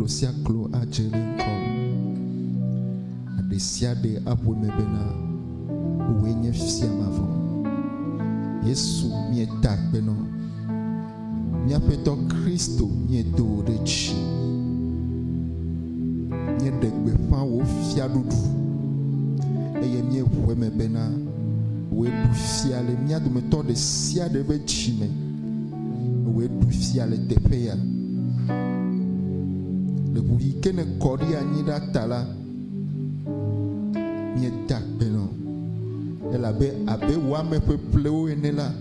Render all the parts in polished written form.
Klo sia klo adze ɖe ŋkɔwò. Aɖe sia ɖe aƒo eme bena wòe nye fia mavɔ. Yesu, míeda akpe na wò. Mía Aƒetɔ Kristo, míedo wò ɖe dzi. Míeɖe gbeƒã wò fiaɖuɖu eye míeʋu eme bena wòe ɖu fia le mía dometɔ ɖe sia ɖe ƒe dzi me. Wòe ɖu fia le teƒe ya. Le ʋu yi ke nèkɔ ɖi anyi ɖa ta la, míeda akpe na wò. Elabe abe wò ame ƒeƒlewo ene la,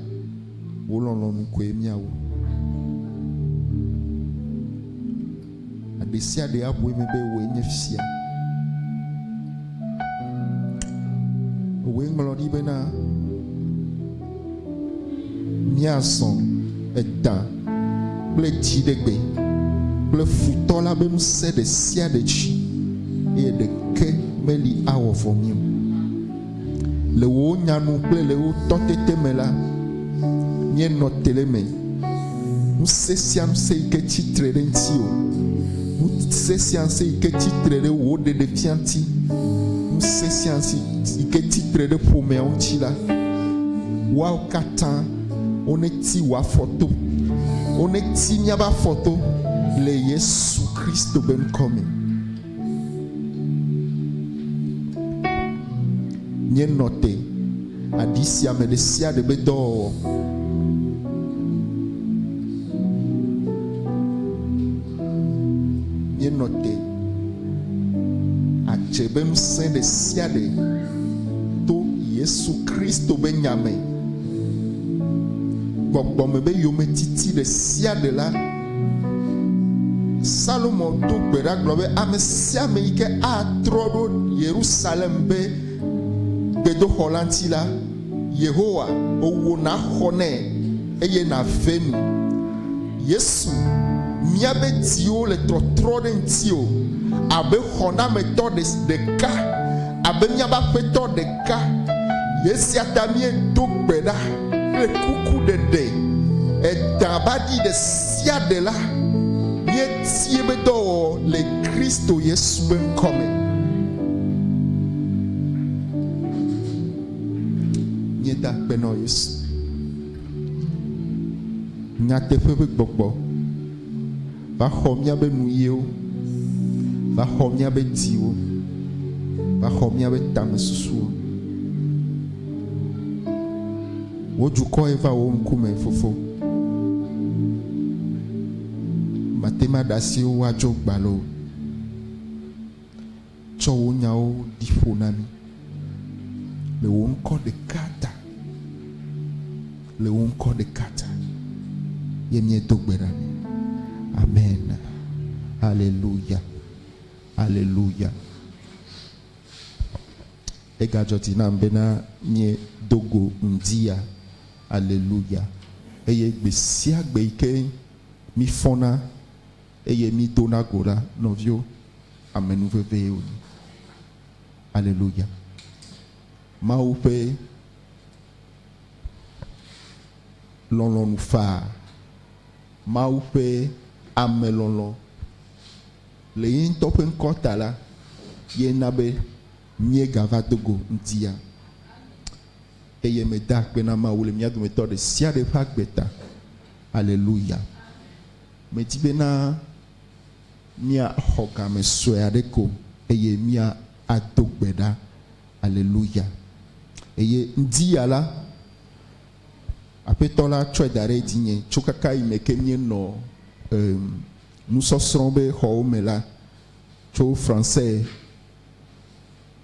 wò lɔlɔ̃nu koe míawɔ. Aɖe sia ɖe aʋu eme be wòe nye fia. Wòe ŋlɔ ɖi bena míazɔ edã kple dziɖegbe kple futɔ la be ŋusẽ ɖe sia ɖe dzi eye ɖeke meli awɔ vɔ mí o. Le wò nya nu kple le wò tɔtete me la, míenɔ te ɖe eme. Ŋusẽ sia ŋusẽ yi ke tsi tre ɖe ŋutiwò, ŋusẽ sia ŋusẽ yi ke tsi tre ɖe wò ɖeɖefia ŋuti, ŋusẽ sia ŋusẽ yi ke tsi tre ɖe ƒomeawo ŋuti la, woawo katã woneti wò afɔ to, woneti míaƒe afɔ to le Yesu Kristo be ŋkɔ me. Míenɔ te aɖi sia ame ɖe sia ɖe be dɔwɔwɔ. Míenɔ te adze be ŋusẽ ɖe sia ɖe to Yesu Kristo be nya me. Gbɔgbɔme be yometiti ɖe sia ɖe la, Salomo do gbe ɖa gblɔ be, Ame sia ame yi ke atrɔ ɖo Yerusalem be gbedoxɔ la ŋuti la, Yehowa, wò nàxɔ nɛ eye nàve nu. Yesu, míabe dziwo le trɔtrɔ ɖe ŋutiwò abe xɔnametɔ ɖeka, abe míabe Aƒetɔ ɖeka. Esia ta míedo gbe ɖa kple kukuɖeɖe. Edã be aɖi ɖe sia ɖe la, míeti eƒe dɔwɔwɔ le Kristo Yesu ƒe ŋkɔ me. Míeda akpe nɔ Yesu. Nyateƒe ƒe gbɔgbɔ va xɔ míaƒe nuyiwo, va xɔ míaƒe dziwo, va xɔ míaƒe tamesusuwo. Wò dukɔe va wò ŋkume, Fofo. Mate ŋu aɖe asi wo woadzo gbalo o. Tsɔ wò nyawo ɖi ƒo na mí le wò ŋkɔ ɖeka ta. Le wò ŋkɔ ɖeka ta ye míedo gbe ɖa nɛ. Amen. Haleluya. Haleluya. Egadzɔ dzi nam bena míedo go ŋdi ya. Aleluya. Eye gbe sia gbe yi ke mífɔna eye mídona go la, nɔviwo, amenuvevee wònye. Aleluya. Mawu ƒe lɔlɔ̃nu faa, Mawu ƒe amelɔlɔ̃ le ye ŋutɔ ƒe ŋkɔ ta la, ye na be míegava do go ŋdia. Eye meda akpe na Mawu le mía dometɔ ɖe sia ɖe ƒe agbe ta. Aleluya. Medi bena míaxɔ game sue aɖe ko eye míado gbe ɖa. Aleluya. Eye ŋdi ya la, Aƒetɔ la tsɔe da ɖe dzinye tso kaka yi me ke míenɔ nusɔsrɔ̃ be xɔwo me la, tso Français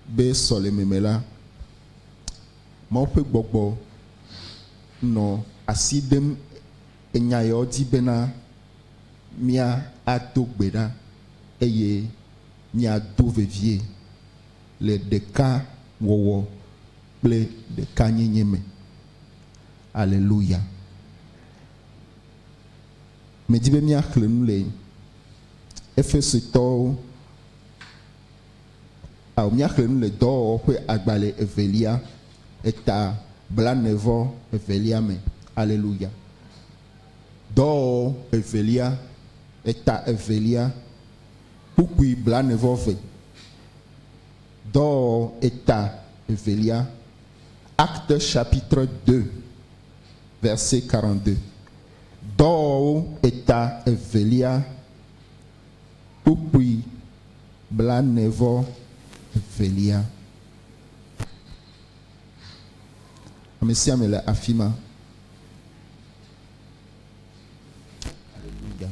be sɔleme me la, Mawu ƒe gbɔgbɔ nɔ asi dem enya yawo dzi bena mía ado gbe ɖa eye míado vevie le ɖeka wɔwɔ kple ɖekanyenye me. Aleluya. Medi be míaxlẽ nu le Efesotɔwo, ao, míaxlẽ nu le Dɔwɔwɔ ƒe agbalẽ evelia, eta blane vɔ evelia me. Aleluya. Dɔwɔwɔ evelia, eta evelia. Kpukpui blaene-vɔ-eve. Dɔwɔwɔ eta evelia. Actes chapitre 2, verset 42. Dɔwɔwɔwo eta evelia, kpukpui blaene-vɔ-evelia. Ame sia ame le afi ma. Aleluya.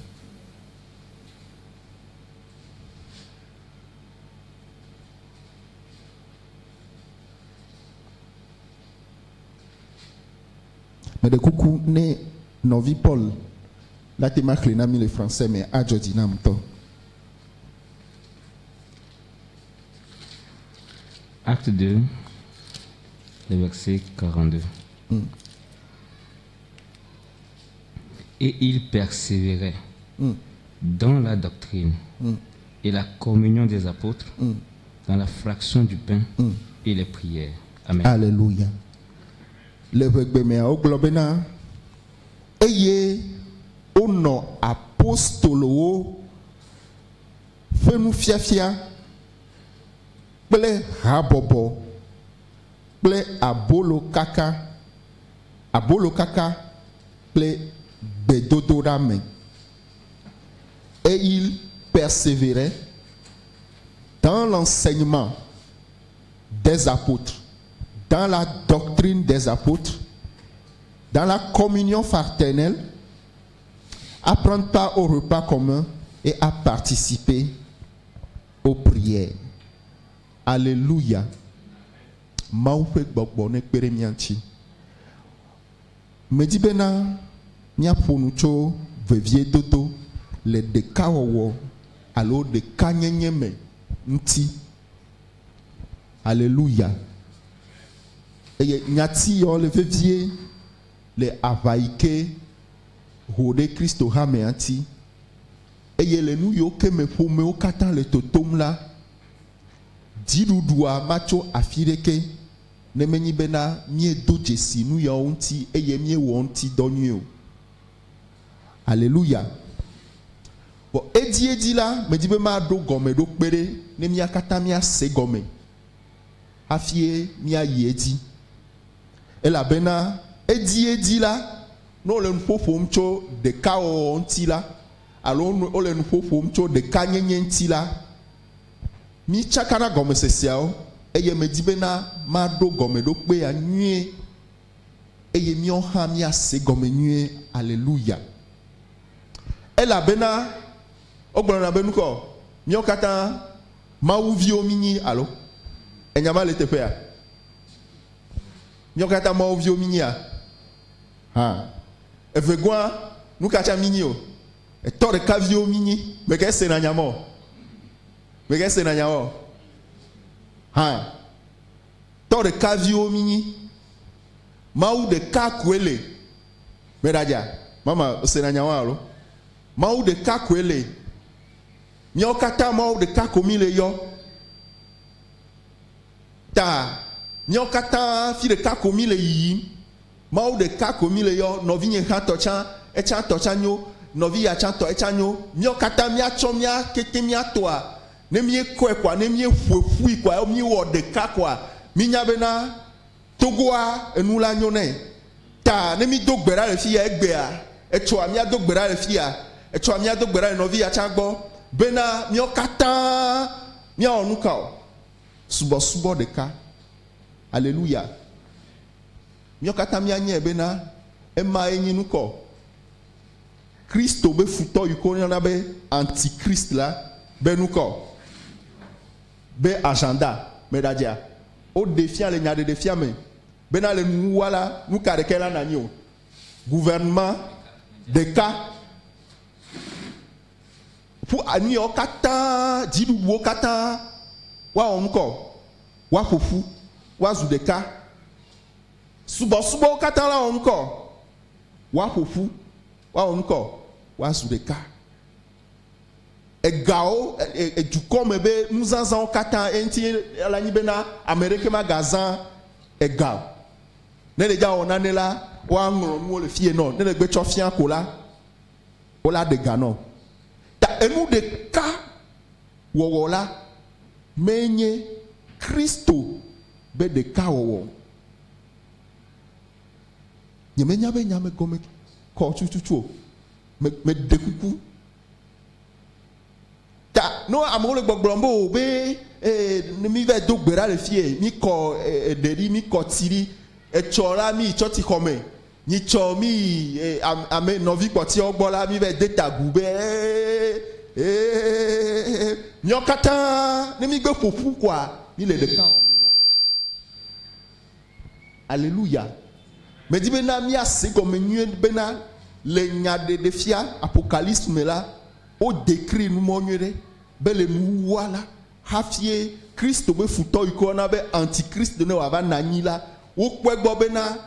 Meɖe kuku ne nɔvi Paul la te ma xlẽ na mi le français me adzɔ dzi nam ŋutɔ. Acte 2, le verset 42. Et il persévérait dans la doctrine et la communion des apôtres, dans la fraction du pain et les prières. Amen. Alléluia. Le ʋegbe mea wogblɔ bena eye wonɔ apostolowo ƒe nufiafia kple habɔbɔ kple abolo kaka abolo kaka kple gbedodoɖa me. Et il persévérait dans l'enseignement des apôtres, dans la doctrine des apôtres, dans la communion fraternelle, à prendre part au repas commun et à participer aux prières. Alléluia. Mawu ƒe gbɔgbɔ nekpe ɖe mía ŋuti. Medi bena míaƒo nu tso veviedodo le ɖekawɔwɔ alo ɖekanyenye me ŋuti. Alléluia. Eye nyati yawo le vevie le aʋa yi ke ho ɖe Kristo hamea ŋuti. Eye le nu yiwo ke me ƒomewo katã le totom la, dziɖuɖua matso afi ɖeke ne menyi bena míedo dzesi nu yawo ŋuti eye míewɔ ŋuti dɔ nyuie o. Alléluia. Vɔ edziedzi la, medi be maɖo gɔmeɖokpe ɖe ne mía katã míase gɔme hafi míayi edzi. Elabena edziedzi la, ne wole nu ƒoƒom tso ɖekawɔwɔ ŋuti la, alo wole nu ƒoƒom tso ɖekanyenye ŋuti la, mítsakana gɔmeseseawo eye medi bena maɖo gɔmeɖokpea nyuie eye míawo hã míase gɔme nyuie. Alléluia. Elabena wogblɔna be nukɔ míawo katã mawuviwo mí nyi alo enya ma le teƒea? Míawo katã mawuviwo mí nyia? Hã. Evegɔa nu ka tsã mí nyi o? Etɔ ɖeka viwo mí nyi. Meke sena nya ma o. Meke sena nya ma o. Hã. Tɔ ɖeka viwo mí nyi. Mawu ɖeka koe le. Meɖadza. Mama sena nya ma alo? Mawu ɖeka koe le. Míawo katã Mawu ɖeka ko mí le yɔ. Ta míawo katã fi ɖeka ko mí le yiyim. Mawu ɖeka ko mí le yɔ. Nɔvinye hã tɔ tsã, etsã tɔ tsã nyo. Nɔvi ya tsã tɔ etsã nyo. Míawo katã míatsɔ mía keke míatɔa. Ne míekɔe koa, ne míeƒoe ƒui koa, míewɔ ɖeka koa, mínya bena Togoa enu la nyo nɛ. Ta ne mído gbe ɖa le fi ya egbea, etsɔa míado gbe ɖa le fi ya, etsɔa míado gbe ɖa le nɔvi ya tsã gbɔ bena míawo katã míawɔ nu ka o? Subɔsubɔ ɖeka. Alléluia. Míawo katã míanyae bena emae nye nukɔ. Kristo be futɔ yi ke woyɔna be antichrist la be nukɔ be agenda meɖadzea. Woɖe fia le nyaɖeɖefia me bena le nuwuwua la, nu ka ɖeke la nanyi o. Gouvernement ɖeka ƒu nu yawo katã, dziɖuɖuwo katã woawɔ nukɔ, woaƒo ƒu, woazu ɖeka. Subɔsubɔwo katã la wɔ nukɔ, woaƒo ƒu, woawɔ nukɔ, woazu ɖeka. Egawo, edukɔ me be nuzazãwo katã eŋuti le anyi bena ame ɖeke magazã ega o. Ne ɖe dza wɔ nane la, woaŋlɔ nuwo le fie nɔ. Ne ɖe gbe tsɔ fia ko la, wola ɖe ga nɔ. Ta enu ɖeka wɔwɔ la menye Kristo be ɖekawɔwɔ o. Nyemenya be nya me gɔme kɔ tututu o. Me, meɖe kuku. Ta ne amewo le gbɔgblɔm be o be ee ne mi va do gbe ɖa le fie, mi kɔ eɖe ɖi, mi kɔ tsi ɖi, etsɔ la mi yi tsɔtsi me, nyitsɔ mi yi ame nɔvi kpɔtiawo gbɔ la mi va de ta gu be ee ee miawo katã ne mi gbe ƒoƒu koa mi le ɖeka wɔm ema. Aleluya. Medi bena míase gɔme nyuie bena le nyaɖeɖefia Apocalypse me la, wo décrit numɔ nyuie ɖe be le nuwuwua la, hafie Kristo be futɔ yi ke woyɔna be Antichrist ne wòava nɔ anyi la, wokpɔe gbɔ bena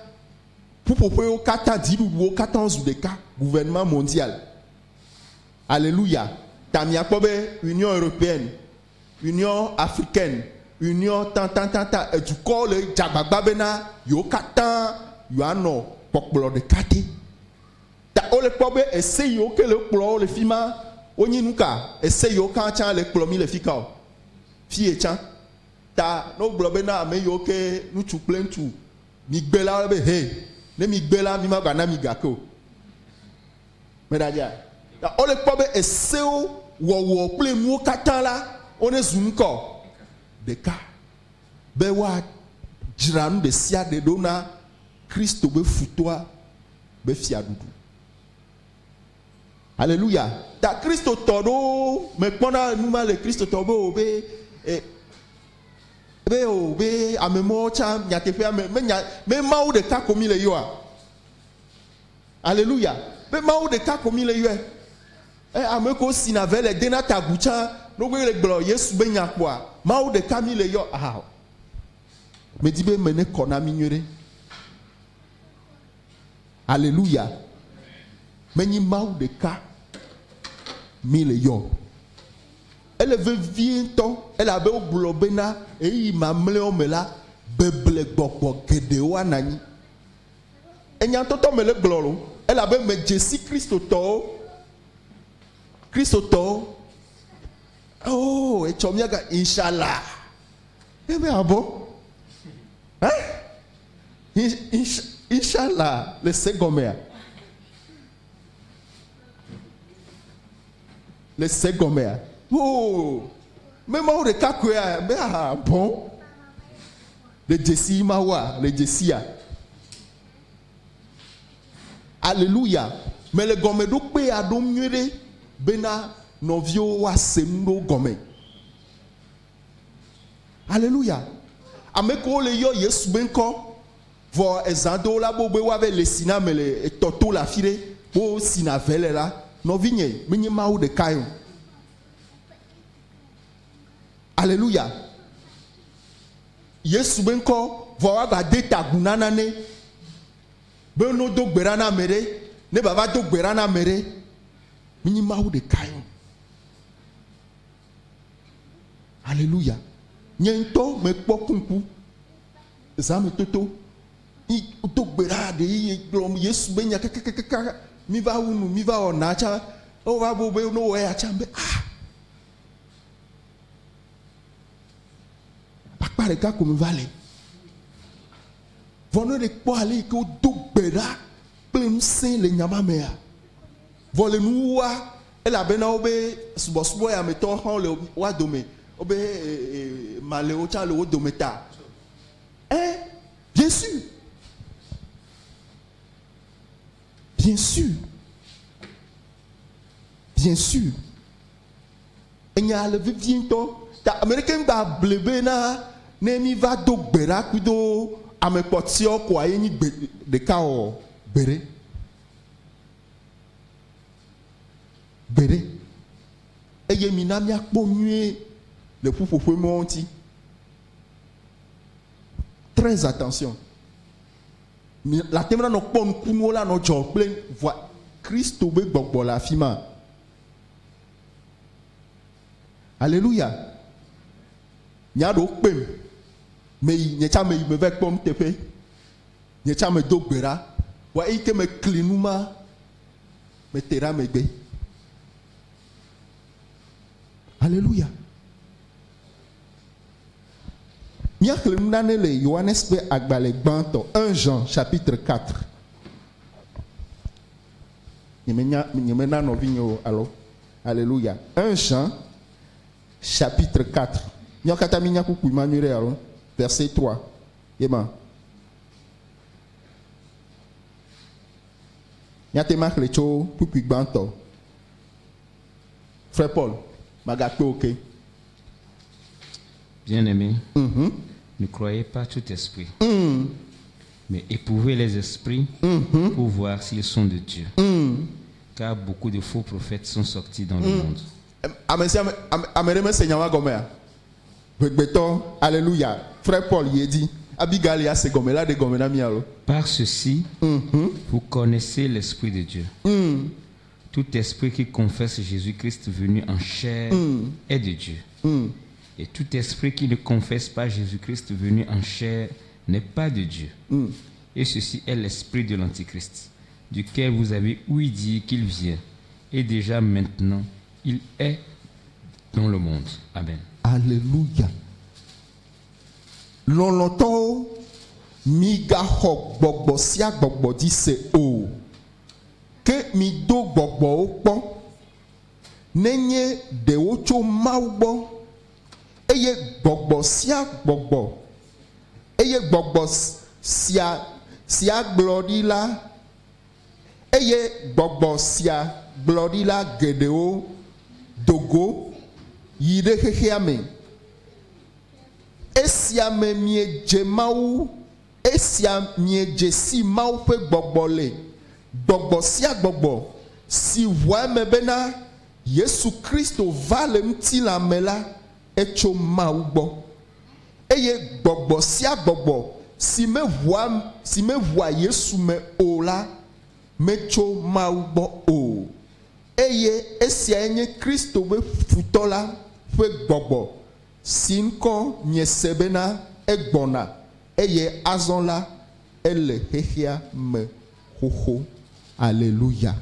ƒuƒoƒewo katã, dziɖuɖuwo katã wozu ɖeka, gouvernement mondial. Aleluya. Ta miakpɔ be Union Européenne, Union Africaine, Union tãtãtãtã, edukɔwo le dze agbagba bena yewo katã yewoanɔ kpɔkplɔ ɖeka te. Ta wole kpɔ be ese yiwo ke le kplɔ wo le fi ma, wonyi nuka? Ese yiwo katã tsã le kplɔ mi le fika o? Fiye tsã. Ta ne wogblɔ bena ame yiwo ke ŋutsu kple ŋutsu migbe la, wole be he, ne migbe la, mi magana mi gake o. Meɖadzea? Ta wole kpɔ be esewo wɔwɔ kple nuwo katã la, wone zu ŋkɔ ɖeka be woadzra nu ɖesiaɖe ɖo na Kristo be futɔa be fiaɖuɖu. Aleluya. Ta Kristotɔ ɖewo mekpɔna nu ma le Kristotɔ be o be e, be o be ame mɔwo tsã nyateƒea me menya me Mawu ɖeka ko mi le yɔa. Aleluya. Be Mawu ɖeka ko mi le yɔe. E ame ko sina ve le dena ta gu tsã no gbe le gblɔ Yesu be nya kpoa Mawu ɖeka mi le yɔ aha. Medi be me ne kɔ na mi nyuie ɖe. Aleluya. Menyi Mawu ɖeka mi le yɔ. Ele vevie ŋutɔ elabe wogblɔ bena ɣeyiɣi mamlɛawo me la, beble gbɔgbɔ geɖewo anɔ anyi. Enya ŋutɔtɔ mele gblɔ o, elabe medze si Kristotɔwo. Kristotɔwo, oh, etsɔ míaga inshallah. Ebe abɔ. Hein? Inshallah le se gɔmea? Le se gɔmea? Oh, me Mawu ɖeka koea? Be aha bon. Le dzesi Mawua? Le dzesia? Aleluya. Mele gɔmeɖokpea ɖom nyuie ɖe bena nɔviwo woase nu ɖo gɔme. Aleluya. Ame kewo le yɔ Yesu be ŋkɔ, vɔ ezã do la bo be woave le si na ame le etɔ to le afi ɖe, wo si na ve le la, nɔvinye, menye Mawu ɖekae o. Aleluya. Yesu be ŋkɔ, vɔ woagba de ta agu na nane, be no do gbe ɖa na ame ɖe, ne bava do gbe ɖa na ame ɖe, menye Mawu ɖekae o. Aleluya. Nye ŋutɔ mekpɔ kuŋku zãme toto. Mi do gbe ɖa ɖe ye gblɔ Yesu be nya kakakaka. Mi va wu nu, mi va wɔ na tsã. Wova bo be no wɔ ya tsã be ah. Akpa ɖeka ko mi va le. Vɔ ne ɖe kpɔ ale yi ke wodo gbe ɖa kple ŋusẽ le nya ma mea. Vɔ le nuwuwua, elabena wobe subɔsubɔ ya me tɔwo hã le woa dome, wobe malewo tsã le wo dome ta. Ẽ, bien sûr. Bien sûr. Bien sûr. Enya le vevie ŋutɔ. Ta ame ɖeke ŋgba ble bena ne mi va do gbe ɖa kudo ame kpɔtiawo koa ye nyi gbe ɖeka wɔ gbeɖe. Gbeɖe. Eye mina míakpɔ nyuie le ƒuƒoƒe mɔwo ŋuti. Très attention. Mi la te ŋu anɔ kpɔ nukunuwo la nɔ dzɔ kple vɔa Kristo be gbɔgbɔ le afi ma. Alléluia. Nya ɖewo kpem. Meyi, nye tsã meyi meva kpɔ nuteƒe. Nye tsã medo gbe ɖa. Vɔa eyi ke mekli nu ma, mete ɖe megbe. Alléluia. Míaxlẽ nu nane le Yohanes ƒe agbalẽ gbãtɔ, 1 Jean chapitre 4. Nyemenya, nyemena nɔvinye o, alo? Alléluia. 1 Jean chapitre 4. Míawo katã mínya kpukpui ma nyuie ɖe, alo? Verset 3. Ye ma. Míate ŋu axlẽ tso kpukpui gbãtɔ. Frère Paul, magakpe wò ke. Bien-aimés, ne croyez pas tout esprit, mais éprouvez les esprits pour voir s'ils sont de Dieu. Car beaucoup de faux prophètes sont sortis dans le monde. Ame sia ame, ame, ame ɖe mese nya ma gɔmea? Ʋegbetɔ, alléluia. Frère Paul yi edzi. Abigail ya se gɔme la ɖe gɔme na mí alo? Par ceci, vous connaissez l'Esprit de Dieu. Tout esprit qui confesse Jésus-Christ venu en chair est de Dieu. Et tout esprit qui ne confesse pas Jésus-Christ venu en chair n'est pas de Dieu. Et ceci est l'esprit de l'Antichrist, duquel vous avez ouï dire qu'il vient. Et déjà maintenant, il est dans le monde. Amen. Alléluia. Lɔlɔ̃tɔwo, migaxɔ gbɔgbɔ sia gbɔgbɔ dzi se o. Ke mido gbɔgbɔwo kpɔ, nenye ɖewo tso Mawu gbɔ, eye gbɔgbɔ sia gbɔgbɔ, eye gbɔgbɔ sia sia gblɔ ɖi la, eye gbɔgbɔ sia gblɔ ɖi la geɖewo dogo yi ɖe xexea me. Esia me miedze Mawu, esia miedze si Mawu ƒe gbɔgbɔ le. Gbɔgbɔ sia gbɔgbɔ si ʋua eme bena Yesu Kristo va le ŋutilã me la, etso Mawu gbɔ. Eye gbɔgbɔ sia gbɔgbɔ si meʋua, si meʋua Yesu me o la, metso Mawu gbɔ o. Eye esiae nye Kristo ƒe futɔ la ƒe gbɔgbɔ si ŋkɔ miese bena egbɔna, eye azɔ la, ele xexea me xoxo. Alléluia.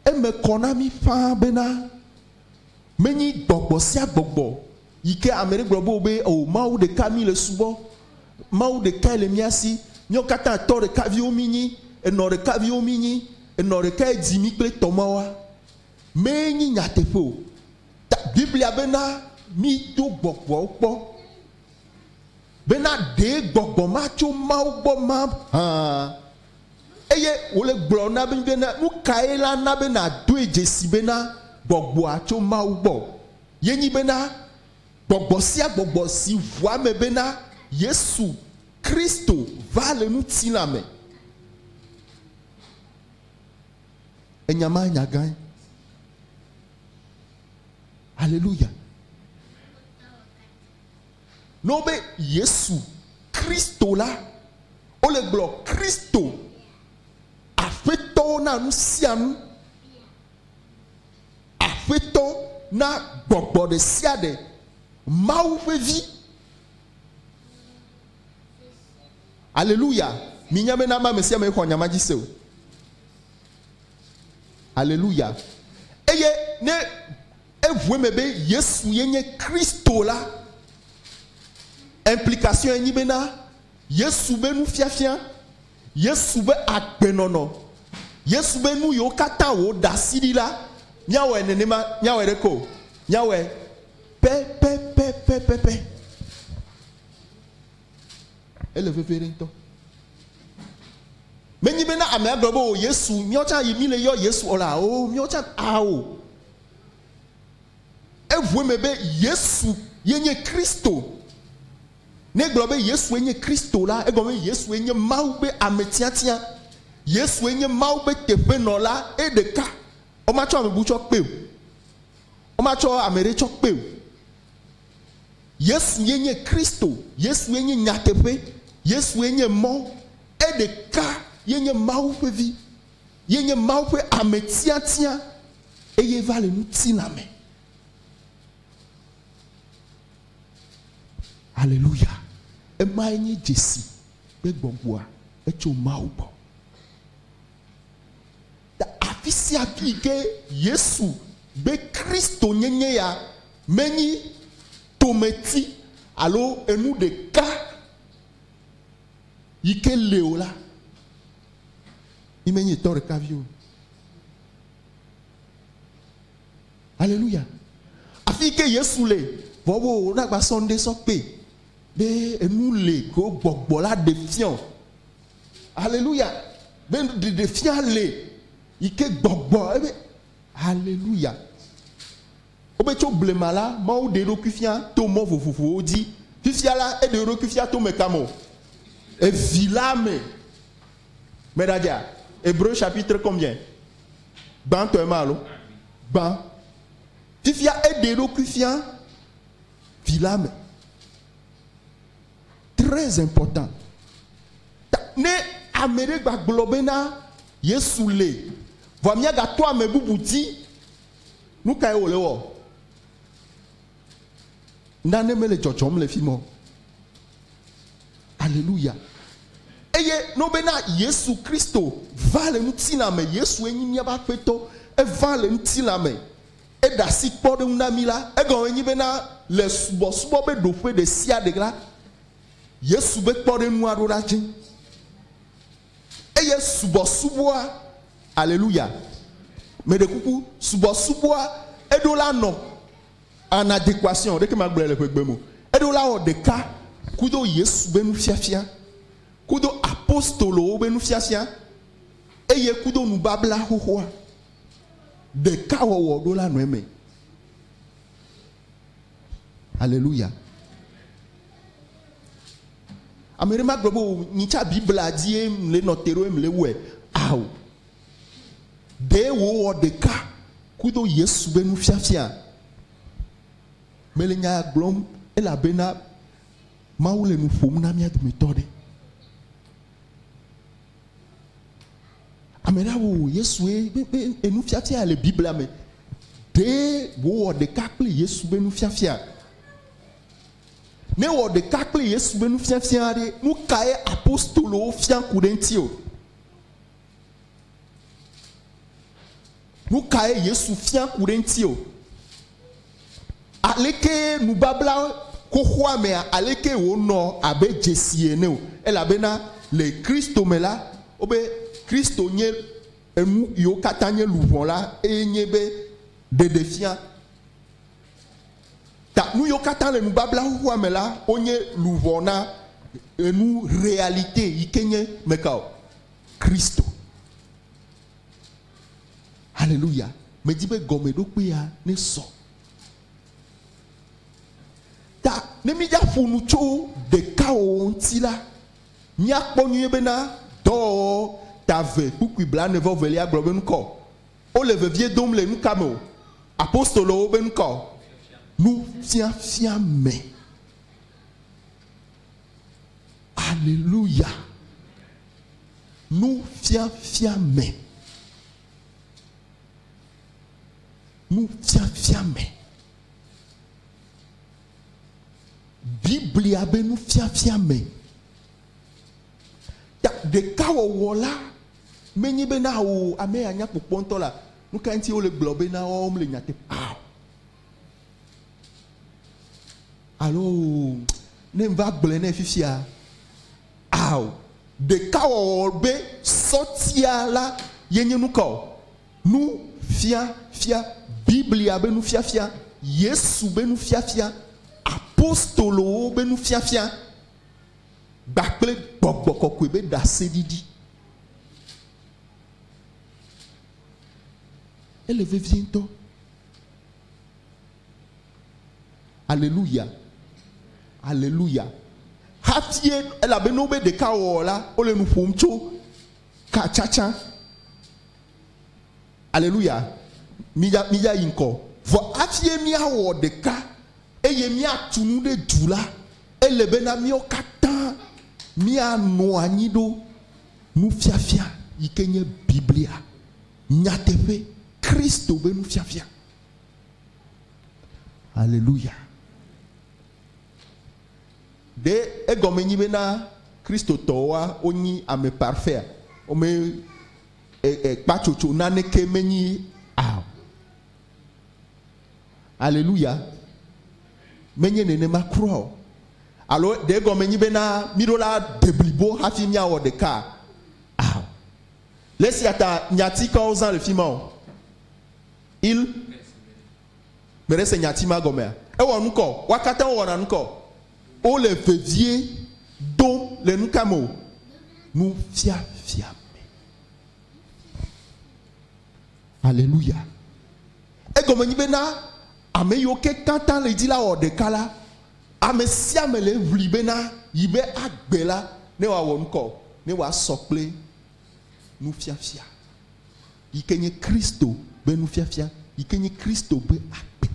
Eme kɔ na mí ƒãa bena menyi gbɔgbɔ sia gbɔgbɔ yi ke ame ɖe gblɔ be wo be o Mawu ɖeka mí le subɔ, Mawu ɖekae le mía si, míawo katã tɔ ɖeka viwo mí nyi, enɔ ɖeka viwo mí nyi, enɔ ɖekae dzi mí kple tɔ mawoa, menyi nyateƒe o. Ta Biblia bena mído gbɔgbɔawo kpɔ bena ɖee gbɔgbɔ ma tso Mawu gbɔ ma hã. Eye wòle gblɔ na mí bena nu kae la na be nàdoe dzesi bena gbɔgbɔa tso Mawu gbɔ? Ye nyi bena gbɔgbɔ sia gbɔgbɔ si ʋua eme bena Yesu Kristo va le ŋutilã me. Enya ma nya gãe. Alléluia. Ne wobe Yesu Kristo la, wole gblɔ Kristo Aƒetɔwo na nu sia nu. Aƒetɔ na gbɔgbɔ ɖe sia ɖe, Mawu ƒe vi. Alléluia. Minya bena ame sia ame xɔ nya ma dzi se o. Alléluia. Eye ne eʋu eme be Yesu ye nye Kristo la, implication ye nyi bena Yesu be nufiafia, Yesu be agbenɔnɔ, Yesu be nu yiwo katã wòɖe asi ɖi la, míawɔe nenema, míawɔe ɖeke o, míawɔe pɛpɛpɛpɛpɛ. Ele vevie ɖe ŋutɔ. Menyi bena amea gblɔ be o Yesu, míawo tsã yi mí le yɔ Yesu o la, o míawo tsã ao. Eʋu eme be Yesu ye nye Kristo. Ne egblɔ be Yesue nye Kristo la, egɔme be Yesue nye Mawu ƒe ame tiatia. Yesue nye Mawu ƒe teƒenɔla eɖeka. Womatsɔ ame bu tsɔ kpe o. Womatsɔ ame ɖe tsɔ kpe o. Yesu ye nye Kristo. Yesue nye nyateƒe. Yesue nye mɔ. Eɖeka ye nye Mawu ƒe vi. Ye nye Mawu ƒe ame tiatia eye va le ŋutilã me. Alléluia. Emae nye dzesi be gbɔgbɔa etso Mawu gbɔ. Ta afi sia afi yi ke Yesu be Kristo nyenye ya menyi tometi alo enu ɖeka yi ke le o la, mi menye tɔ ɖeka vi o. Alléluia. Afi yi ke Yesu le, vɔ wo wonagba sɔ ŋɖe sɔ kpe be enu le ko gbɔgbɔ la ɖe fia o. Alléluia. Be ɖeɖe fia le yi ke gbɔgbɔ ebe Alléluia. Wobe tso blema la, Mawu ɖe eɖokui fia to mɔ vovovowo dzi. Fifia la, eɖe eɖokui fia to meka me o? Evi la me. Meɖadzea? Hébreu chapitre combien? Gbãtɔe ma alo? Gbã. Fifia eɖe eɖokui fia vi la me. Très important. Ta ne ame ɖe gbagblɔ bena Yesu le, vɔa míagato ame bubu dzi, nu kae wòle wɔ? Nane mele dzɔdzɔm le fi ma o. Alléluia. Eye ne wobena Yesu Kristo va le ŋutilã me, Yesue nyi míaƒe Aƒetɔ, eva le ŋutilã me, eɖe asi kpɔɖeŋu na mí la, egɔme nyi bena le subɔsubɔ be ɖoƒe ɖe sia ɖe la, Yesu be kpɔɖeŋua ɖo la dzi. Eye subɔsubɔa, alléluia, meɖe kuku, subɔsubɔa eɖo la nɔ en adéquation, ɖeke magblɔe le ƒegbe me o, eɖo la wɔ ɖeka kudo Yesu be nufiafia, kudo apostolowo be nufiafia, eye kudo nubabla xoxoa. Ɖekawɔwɔ ɖo la nɔ eme. Alléluia. Ame ɖe magblɔ be o nyitsa Biblia dzie mle nɔ te ɖo mle wɔe. Ao. Ɖe wòwɔ ɖeka kudo Yesu be nufiafia. Mele nya gblɔm elabena Mawu le nu ƒom na mía dometɔ ɖe. Ame ɖe awɔ Yesue be be enufiafia le Biblia me. Ɖe wòwɔ ɖeka kple Yesu be nufiafia. Ne wɔ ɖeka kple Yesu be nufiafia ɖe, nu kae apostolowo fia ku ɖe eŋuti o? Nu kae Yesu fia ku ɖe eŋuti o? Aleke nubabla xoxoa mea, aleke wònɔ abe dzesi ene o? Elabena le Kristo me la, wobe Kristo nye enu yiwo katã nye luʋɔ la, eye nye be ɖeɖefia. Ta nu yiwo katã le nubabla xoxoa me la, wonye luʋɔ na enu réalité yi ke nye meka o? Kristo. Alléluia. Medi be gɔmeɖokpea ne sɔ. Ta ne mídza ƒo nu tso ɖekawɔwɔ ŋuti la, míakpɔ nyuie bena dɔwɔwɔ ta ve kpukpui blaene vɔ velia gblɔ be nukɔ? Wole vevie dom le nuka me o? Apostolowo be nuka o? Nufiafia me. Alléluia. Nufiafia me. Nufiafia me. Biblia be nufiafia me. Ta ɖekawɔwɔ la menye bena o ame ya nya kpɔkpɔ ŋutɔ la, nu ka ŋuti wole gblɔ bena woawo mele nyateƒe o. Alo ne ŋva gblɔe nɛ fifia, ao, ɖekawɔwɔ be sɔtia la ye nye nuka o? Nufiafia, Biblia be nufiafia, Yesu be nufiafia, apostolowo be nufiafia, gbakple gbɔgbɔ kɔkɔe be ɖaseɖiɖi. Ele vevie ŋutɔ. Alléluia. Alléluia. Hafie elabena wobe ɖekawɔwɔ la, wole nu ƒom tso katsatsa. Alléluia. Mídza mídza yi ŋkɔ. Vɔ hafie míawɔ ɖeka eye míatu nu ɖe du la, ele bena míawo katã míanɔ anyi ɖo nufiafia yi ke nye Biblia, nyateƒe, Kristo be nufiafia. Alléluia. Ɖe egɔme nyi bena Kristotɔwoa wonyi ame parfait wome kpatsotso naneke menyi ao. Alléluia. Menye nenema kura o. Alo ɖe egɔme nyi bena míɖo la de blibo hafi míawɔ ɖeka? Ao. Le esia ta nyati ka wozã le fi ma o? Il meɖe se nyati ma gɔmea? Ewɔ nukɔ? Woa katã wowɔna nukɔ? Wole vevie dom le nuka me o? Nufiafia me. Aleluya. Egɔme nyi bena ame yiwo ke katã le dzi la wɔ ɖeka la, ame sia ame le ʋli bena yi be agbe la ne wòawɔ nukɔ, ne wòasɔ kple nufiafia yi ke nye Kristo be nufiafia, yi ke nye Kristo be agbe.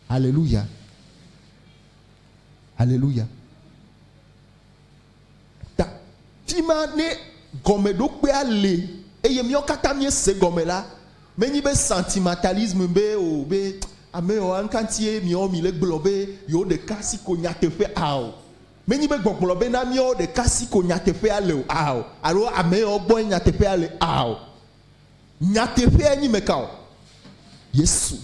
Aleluya. Aleluya. Ta fima ne gɔmeɖokpea le eye míawo katã míese gɔme la, menyi be sentimentalisme be o be ame yewoa ŋka ŋutie miawo mi le gblɔ be yewo ɖeka si ko nyateƒe ao. Menyi be gbɔgblɔ be na míawo ɖeka si ko nyateƒea le o ao alo ame yewo gbɔe nyateƒea le ao. Nyateƒea nyi meka o? Yesu.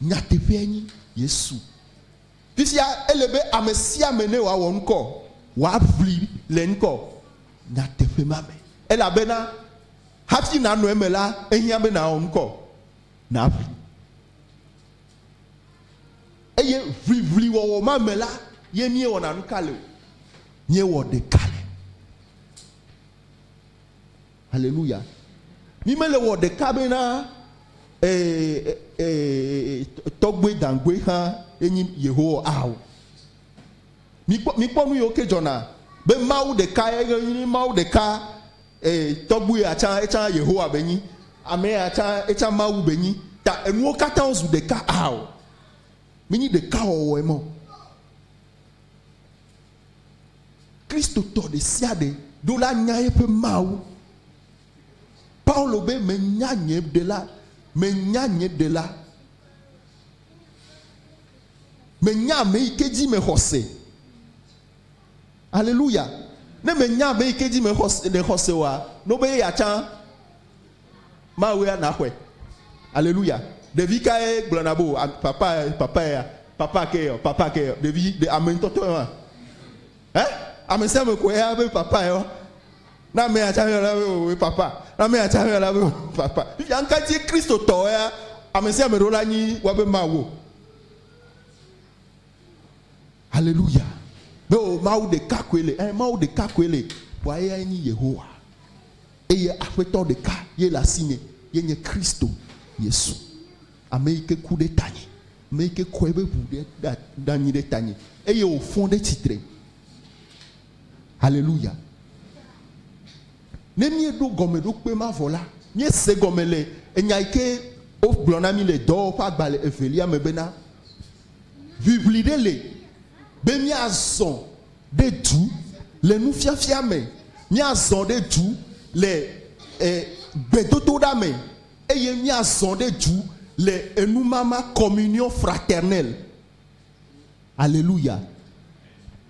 Nyateƒea nyi Yesu. Fifia ele be ame sia ame ne wòawɔ ŋkɔ, wòaʋli le ŋkɔ nyateƒe ma me. Elabena hafi nànɔ eme la, ehiã be nàwɔ ŋkɔ, nàʋli. Eye ʋliʋliwɔwɔ ma me la, ye míewɔna nuka le o? Míewɔ ɖeka le. Haleluya. Mi mele wɔ ɖeka bena ee, ee, tɔgbui daŋgbui hã enyi Yehowa ao. Mikpɔ, mikpɔ nu yiwo ke dzɔna be Mawu ɖeka ye nyi Mawu ɖeka ee, tɔgbui ya tsã etsã Yehowa be nyi, ame ya tsã etsã Mawu be nyi. Ta enuwo katã wozu ɖeka ao. Menyi ɖekawɔwɔe mɔ. Kristotɔ ɖe sia ɖe ɖo la nya eƒe Mawu. Paulo be menya nye ɖela, menya nye ɖela. Menya ame yi ke dzi mexɔ se. Aleluya. Ne menya ame yi ke dzi mexɔ se, nexɔ se oa, no be eya tsã Mawu ya naxɔe. Aleluya. Ɖevi kae gblɔna be o, papa, papa ya, papa ke yɔ, papa ke yɔ. Ɖevi, ɖe ame ŋutɔtɔ yɔ. Ɛ? Ame sia ame koe ya be papa yɔ. Ne ame ya tsã yɔ la be o papa. Ne ame ya tsã yɔ la be o papa. Fifia ŋka dzie Kristotɔwo ya ame sia ame ɖo la nyi woabe Mawu. Hallelujah. Be o Mawu ɖeka koe le. Ɛ Mawu ɖeka koe le. Vɔa eyae nyi Yehowa. Eye Aƒetɔ ɖeka ye le asinye, ye nye Kristo Yesu. Ame yi ke ku ɖe tanye. Ame yi ke kɔ eƒe ʋu ɖe ɖe anyi ɖe tanye eye wòfɔ ɖe tsitre. Hallelujah. Ne míeɖo gɔmeɖokpe ma vɔ la, míese gɔme le enya yi ke wogblɔ na mí le Dɔwɔwɔ ƒe agbalẽ evelia me bena, Ʋiʋli ɖe le be míazɔ ɖe du le nufiafia me, míazɔ ɖe du le e, gbedodoɖa me, eye míazɔ ɖe du le enumama communion fraternelle. Alléluia.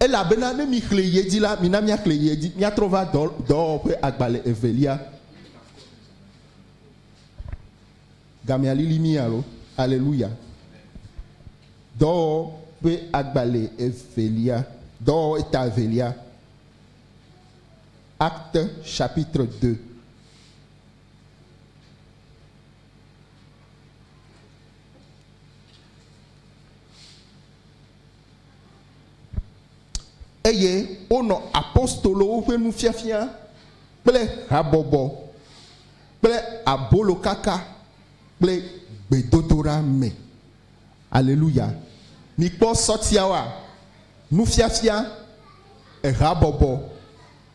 Elabena ne mixlẽ yi edzi la, mina míaxlẽ yi edzi, míatrɔ va dɔ, dɔwɔwɔ ƒe agbalẽ evelia. Gamea lili mí alo? Alléluia. Dɔwɔwɔ ƒe agbalẽ evelia, dɔwɔwɔ eta evelia. Acte chapitre 2. Eye wonɔ apostolowo ƒe nufiafia kple habɔbɔ kple abolokaka kple gbedodoɖa me. Aleluya! Mikpɔ sɔtiawoa? Nufiafia, ehabɔbɔ,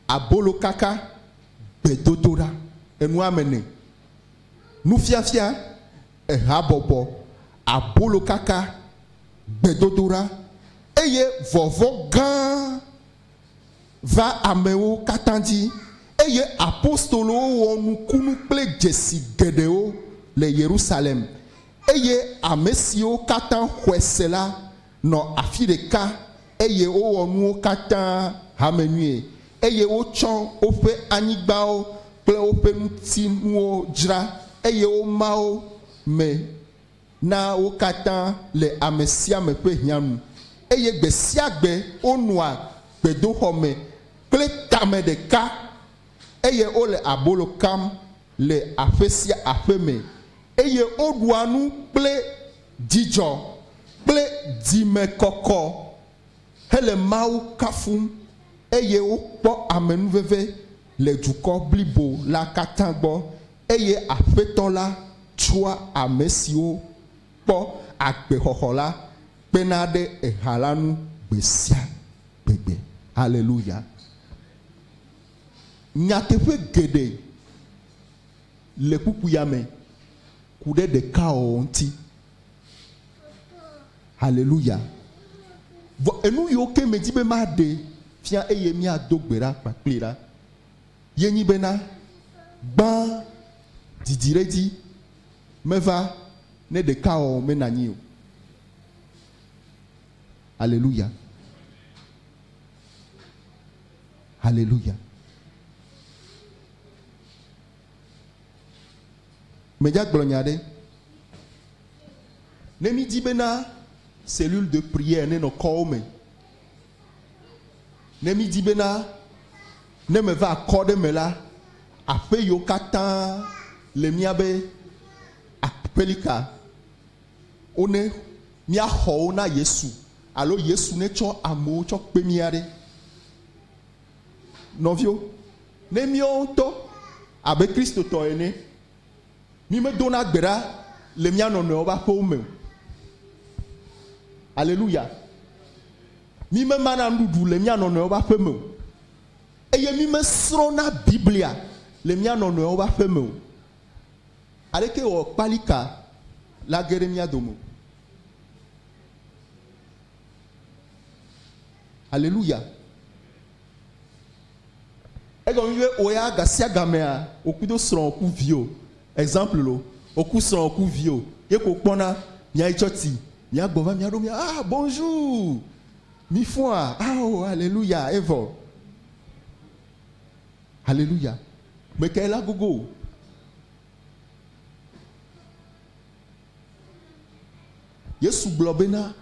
abolokaka, gbedodoɖa. Enu ame ene. Nufiafia, ehabɔbɔ, abolokaka, gbedodoɖa, eye vɔvɔ̃ gã va amewo katã dzi, eye apostolowo wɔ nukunu kple dzesi geɖewo le Yerusalem, eye ame siwo katã xɔe se la nɔ afi ɖeka, eye wowɔ nuwo katã hame nyuie, eye wotsɔ woƒe anyigbawo kple woƒe ŋutinuwo dzra, eye woma wo me na wo katã le ame sia ame ƒe hiã nu. Eye gbe sia gbe wonɔa gbedoxɔ me kple tame ɖeka eye wole abolo kam le aƒe sia aƒe me eye woɖua nu kple dzidzɔ kple dzimekɔkɔ hele Mawu kafum eye wokpɔ amenuveve le dukɔ blibo la katã gbɔ eye Aƒetɔ la tsɔa ame siwo kpɔ agbexɔxɔ la kpena ɖe eha la ŋu gbe sia gbegbe. Aleluya. Nyateƒe geɖe le kpukpuia me ku ɖe ɖekawɔwɔ ŋuti. Haleluya. Vɔ enu yiwo ke medi be maɖe fia eye míado gbe ɖa kpakpli la, ye nyi bena, gbã, didi ɖe edzi meva ne ɖekawɔwɔ mena anyi o. Haleluya. Haleluya. Medza gblɔ nya ɖe. Ne mídi bena cellule de prière nenɔ kɔwo me, ne mídi bena ne meva kɔ ɖe me la, aƒe yiwo katã le míabe aƒelika, wone míaxɔ wo na Yesu alo Yesu netsɔ amewo tsɔ kpe mía ɖe. Nɔviwo, ne míawo ŋutɔ abe Kristotɔ ene, mímedona gbe ɖa le mía nɔnɔewo ƒe aƒewo me o. Aleluya. Mímemana nuɖuɖu le mía nɔnɔewo ƒe aƒe me o. Eye mímesrɔ̃na Biblia le mía nɔnɔewo ƒe aƒe me o. Aleke wɔ kpalika la ge ɖe mía dome o? Aleluya. Egɔme be wò ya gasiagamea wòku do srɔ̃wò ku viwò. Exemple lo, wòku srɔ̃wò ku viwò ye ko kpɔna miayi tsɔtsi, miagbɔ va miaɖo mia ah bonjour, mi fɔa ah oh aleluya evɔ. Aleluya. Mekae la gogo o. Yesu gblɔ bena,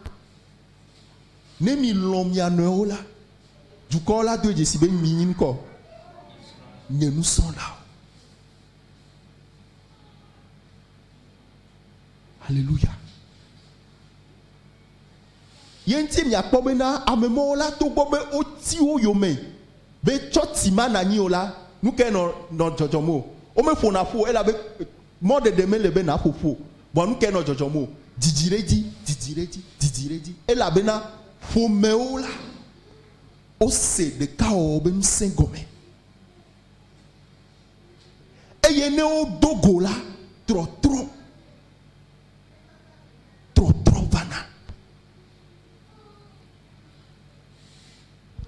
Ne mi lɔ̃ mia nɔewo la, dukɔwo la do dzesi be mi nyi ŋkɔ nye nusrɔ̃lawo. Haleluya. Ye ŋuti miakpɔ bena ame mawo la togbɔ be woti wo yome be tsɔtsi mana anyi o la, nu kae nɔ nɔ dzɔdzɔm o? Womeƒona ƒu o elabe mɔɖeɖe mele be nàƒo ƒu o. Vɔa nu kae nɔ dzɔdzɔm o? Didi ɖe edzi, didi ɖe edzi, didi ɖe edzi. Elabena ƒomewo la, wose ɖekawɔwɔ be ŋusẽ gɔme. Eye ne wodo go la, trɔtrɔ, trɔtrɔ vana.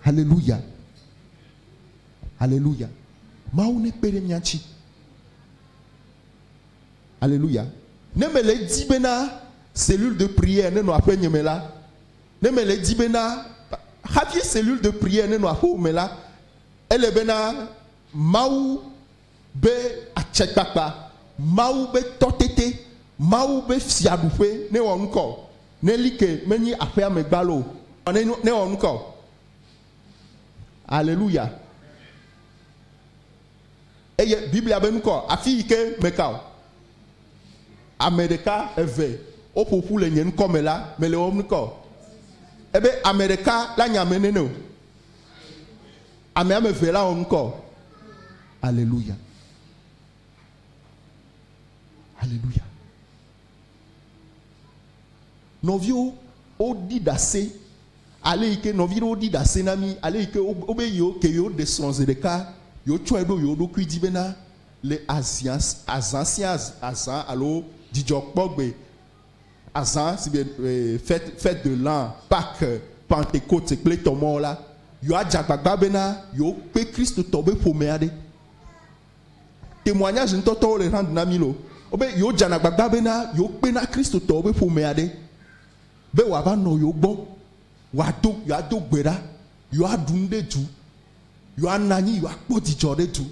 Haleluya. Haleluya. Mawu nekpe ɖe mía ŋuti. Aleluya. Ne mele edi bena cellule de prière nenɔ aƒenye me la, ne mele edi bena hafi cellule de prière nenɔ aƒewò me la, ele bena Mawu be atsɛkpakpa, Mawu be tɔtete, Mawu be fiaɖuƒe newɔ ŋkɔ. Ne li ke menyi aƒea me gbalo o, ne newɔ ŋkɔ. Aleluya. Eye Biblia be ŋkɔ, afi yi ke meka o. Ame ɖeka, eve woƒo ƒu le nye ŋkɔ me la, mele wo ŋkɔ. Ebe ame ɖeka la nye ame nene o. Ame ame eve la wɔ ŋkɔ. Aleluya. Aleluya. Nɔviwo, woɖi ɖase ale yi ke nɔvi ɖewo ɖi ɖase na mí ale yi ke wobe yewo ke yewo ɖe srɔ̃ zi ɖeka, yewo tsɔe ɖo yewo ɖokui dzi bena le azia azã sia azã alo dzidzɔkpɔgbe azã si be fête fête de l'an, Pâques, Pentecôte kple tɔ mɔwo la, yewoadze agbagba bena yewo kpe Kristotɔ be ƒome aɖe. Témoignage ŋutɔtɔwo le rendre na mí lo. Wobe yewo dzena agbagba bena yewo kpena Kristotɔwo be ƒome aɖe be wòava nɔ yewo gbɔ, wòado, yewoado gbe ɖa, yewoaɖu nu ɖe du, yewoanɔ anyi, yewoakpɔ dzidzɔ ɖe du.